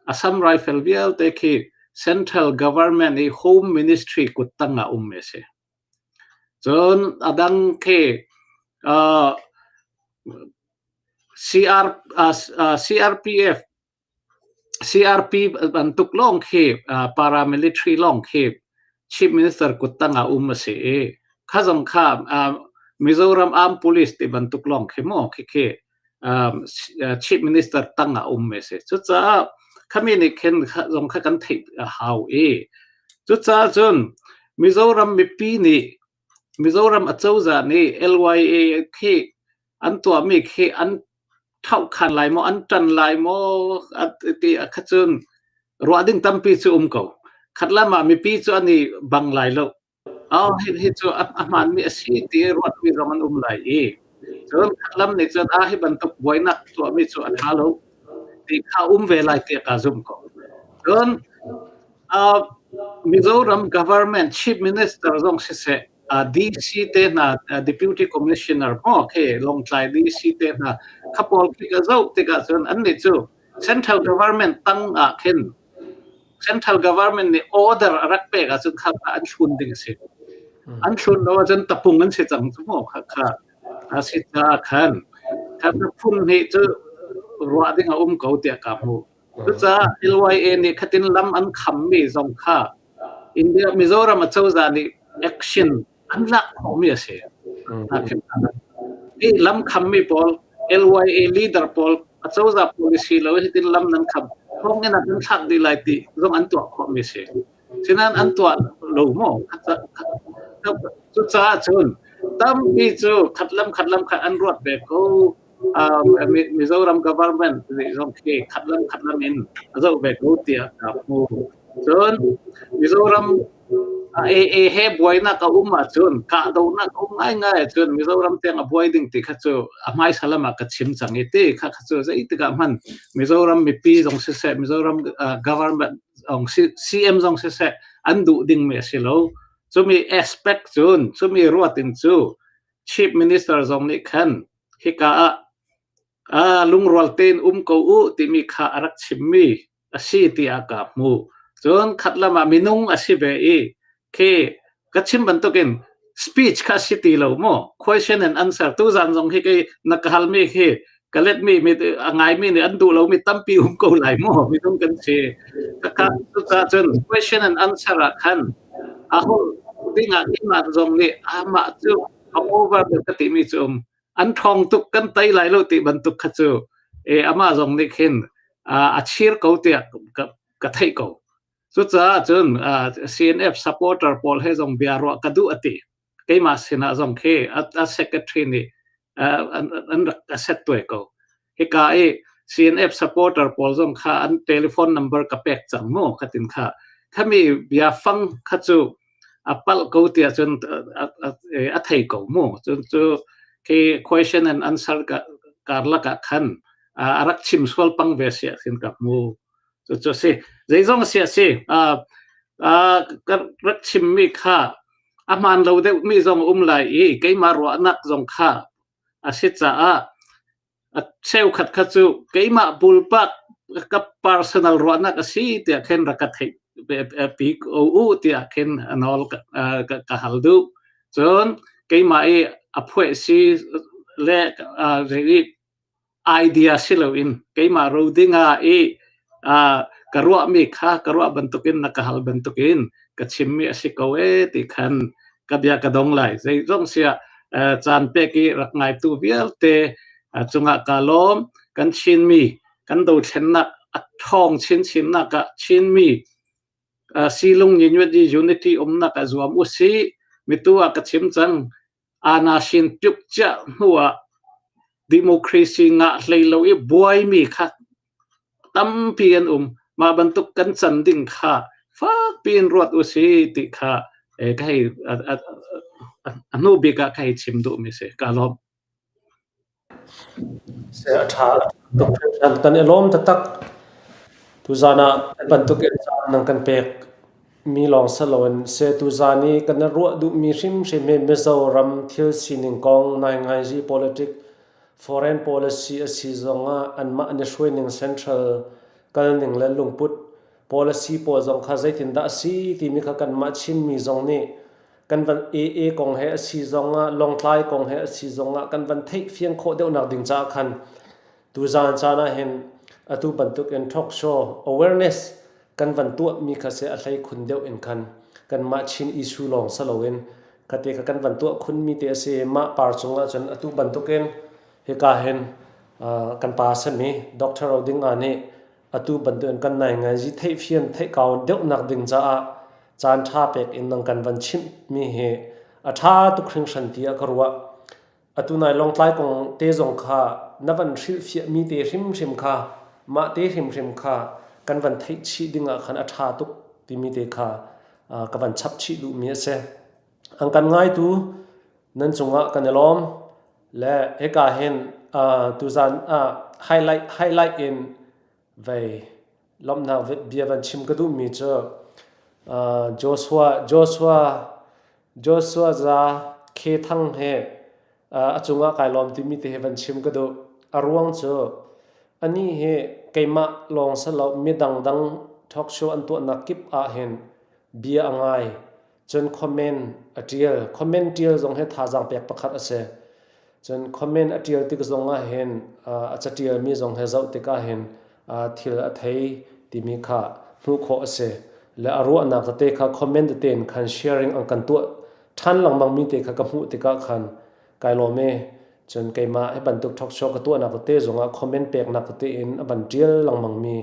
Speaker 2: Assam Rifle vialte khi Central Government i Home Ministry kuttang ah ummi a si. Cun a dang khi CR, CRPF CRP bantuk lawng khi paramilitary lawng khi Chief Minister kuttang ah um a si i kha zong kha Mizoram Armed Police ti bantuk lawng khi maw khikhi Chief Minister tang ah um a si. Cucaah khami nih khin zong kha kan theih a hau i cucaah cun Mizoram mipi nih Mizoram acozah nih LYA khi an tuahmi khi an ṭhohkhan lai maw, an ṭan lai maw ti kha cun ruah ding tampi cu um ko. Khat lam ah mipi cu an i bang lai lo. Oh, hi, hi cu a hmaanmi a si ti ruatmi zong an um lai i cun khat lam nih cun ah hi bantuk buainak tuahmi cu a ṭha lo ti kha um ve lai tiah ka zumh ko. Cun uh, Mizoram government chief minister zong siseh. DC te hna Deputy Commissioner maw khi Lawngtlai DC te hna kha pawl khi ka zoh tikah cun annih cu Central Government tang ah khin Central Government nih order a rak pek ahcun kha an thlun ding a si. An thlun lo ahcun tapung an si cang cu maw kha kha a si caah khan kha phun hnih cu ruah ding a um ko tiah ka hmuh. Cucaah LYA nih khatin lam an khammi zong kha India Mizoram acozah nih action an lak khawhmi a si. Hi lam khammi pawl LYA leader pawl acozah policy lo hitin lam nan kham thawng in an thlak dih lai ti zong an tuah khawhmi a si. Sinain an tuah lo maw? Cucaah cun tampi cu khat lam khat lam khat an ruat ve ko. Mizoram government nih zong khi khat lam khat lam in a zoh ve ko tiah ka hmu. Cun Mizoram AA he buainak a um ahcun kahdohnak a um ngaingai ahcun Mizoram tiang a buai ding ti kha cu a hmaisa lam ah ka chim cang i ti kha kha cu zeitik ah hmanh Mizoram mipi zong siseh Mizoram government zong CM zong siseh an duh dingmi a si lo. Cumi aspect cun cumi ruat in cu Chief Minister zong nih khan hika ah lungrual tein um ko u timi kha a rak chimmi a si tiah ka hmu. Cun khat lam ah minung a si ve i khi ka chim bantukin speech kha si ti lo maw question and answer tu zan zong hi kei na ka halmi khi ka letmi mi a ngaimi nih an duh lomi tampi um ko lai maw minung kan si ka cucaah cun question and answer ah khan a holh dingah keimah zong nih amah cu a over ka timi cu um an ṭhawng tuk kan tei lai lo ti bantuk kha cu e amah zong nih khin a chir ko tiah ka theih ko. Cucaah cun CNF supporter pawl he zong bia ruah ka duh a ti. Keimah sinah zong khi a secretary nih an rak a set tuai ko. Hika i CNF supporter pawl zong kha an telephone number ka pek cang mu khatin kha. Khami bia fang kha cu a palh ko tiah cun a thei ko mu. Cun cu khi question and answer karlak ah khan a rak chim sual pang ve sia khin ka hmu. Cu cu si. Zeizong si a si. Ka rak chimmi kha a hmaan lo deuhmi zong um lai i keimah ruahnak zong kha a si caah a cheukhat kha cu keimah pulpak ka personal ruahnak a si tiah khin rak ka theih pi ko u tiah khin a nawl ka hal duh. Cun keimah i a phueh si le i idea si loin keimah ro dingah i ka ruahmi kha ka ruah bantukin na ka hal bantukin ka chimmi a si ko ee ti khan ka bia ka dong lai. Zeizong siah caan pek i rak ngaitu vialte cungah ka lawm. Kan Chinmi kan dothlennak a ṭhawng chinchinnak ah Chinmi silung nyinyuat i unity umnak ah zuam usih. Mitu ah ka chim cang. Aa-na-sin tuk cia hnu ah democracy ngah hlei lo i buaimi kha tampi an um. Mah bantuk kan can ding kha fakpi in ruat usih ti kha ka hei a hnu bik ah ka hei chim duhmi si. Ka lawm.
Speaker 1: A ṭha tuk hringhran. Kan i lawm taktak. Tuzaan ah bantuk in caan nan kan pek mi lawng si loin seh tuzaan i kan i ruah duhmi hrimhrim hi Mizoram thil sining kong naingngazi politic foreign policy a si zongah anmah an i hruaining central kalning le lungput policy pawl zong kha zeitindah a si timi kha kanmah Chinmi zong nih kan van AA kong he a si zongah Lawngtlai kong he a si zongah kan van theih fiang khawh deuhnak ding caah khan tuzaan caan ah hin atu bantuk in talk show awareness kan van tuah mi kha se a hlei khun deuh in khan kanmah Chin issue lawng sa loin khate kha kan van tuah khun mi te a si mah par cungah cun atu bantuk in hika hin kan pa sami Dr. Roding A nih Atu bantukin kan nainganzi theihfian theihkau deuhnak ding caah caan ṭha pek in nang kan van chimhmi hi a ṭha tuk hringhran tiah ka ruah. Atu nai Lawngtlai kong te zong kha na van hrilhfiahmi te hrimhrim kha mah te hrimhrim kha kan van theih chih ding ah khan a ṭha tuk timi te kha ka van chap chih duhmi a si. An kan ngaitu nan cungah kan i lawm. Le hika hin tuzan ah highlight highlight in vei lawmhnak bia van chim ka duhmi cu Joshua Joshua Joshua Za Khe Thang he a cungah kai lawm timi te hi van chim ka duh. A ruang cu anih hi keimah lawng si lo mi dangdang talk show an tuahnak kip ah hin bia a ngai. Cun comment a ṭial. Comment ṭial zong hi thazaang pek pakhat a si. Cun comment a ṭial tik zong ah hin a caṭialmi zong he zoh tikah hin thil a thei timi kha hmuh khawh a si. Le a ruahnak tete kha comment tete in khan sharing an kan tuah ṭhan lengmangmi te kha ka hmuh tikah khan kai lawm i cun keimah hi bantuk talk show ka tuahnak tete zongah comment peknak tete in a van ṭial lengmangmi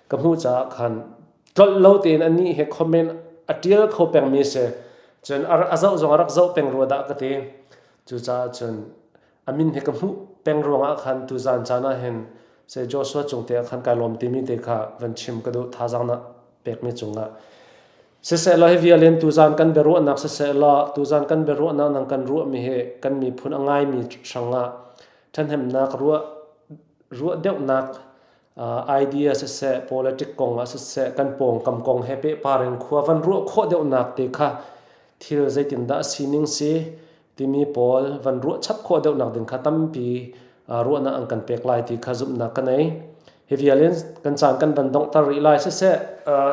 Speaker 1: ka hmuh caah khan tlolh lo tein anih he comment a ṭial kho pengmi si. Cun a zoh zong a rak zoh peng rua dah ka ti. Cucaah cun a min hi ka hmuh peng ruangah khan tuzan caan ah hin se Joshua cung te ah khan kai lawm timi te kha van chim ka duh thazaang na pekmi cungah. Siseh law hi vial in tuzan kan biaruahnak siseh law tuzan kan biaruahnak nang kan ruahmi hi kan miphun a ngaimi hrangah ṭhahnemnak ruah ruah deuhnak idea siseh politic kong ah siseh kan pawngkam kong he pehpar in khua van ruah khawh deuhnak te kha thil zeitindah a sining si timi pawl van ruah chap khawh deuhnak ding kha tampi ruahnak an kan pek lai ti kha zumhnak ka nei. Hi vial in kan caan kan van donghter rih lai siseh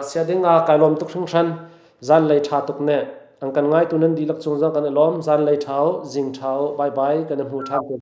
Speaker 1: sia ding ah kai lawm tuk hringhran zanlei ṭha tuk ne an kan ngaitu nan dihlak cung zong kan i lawm zanlei ṭha u zing ṭha u bye bye kan i hmu ṭhan te.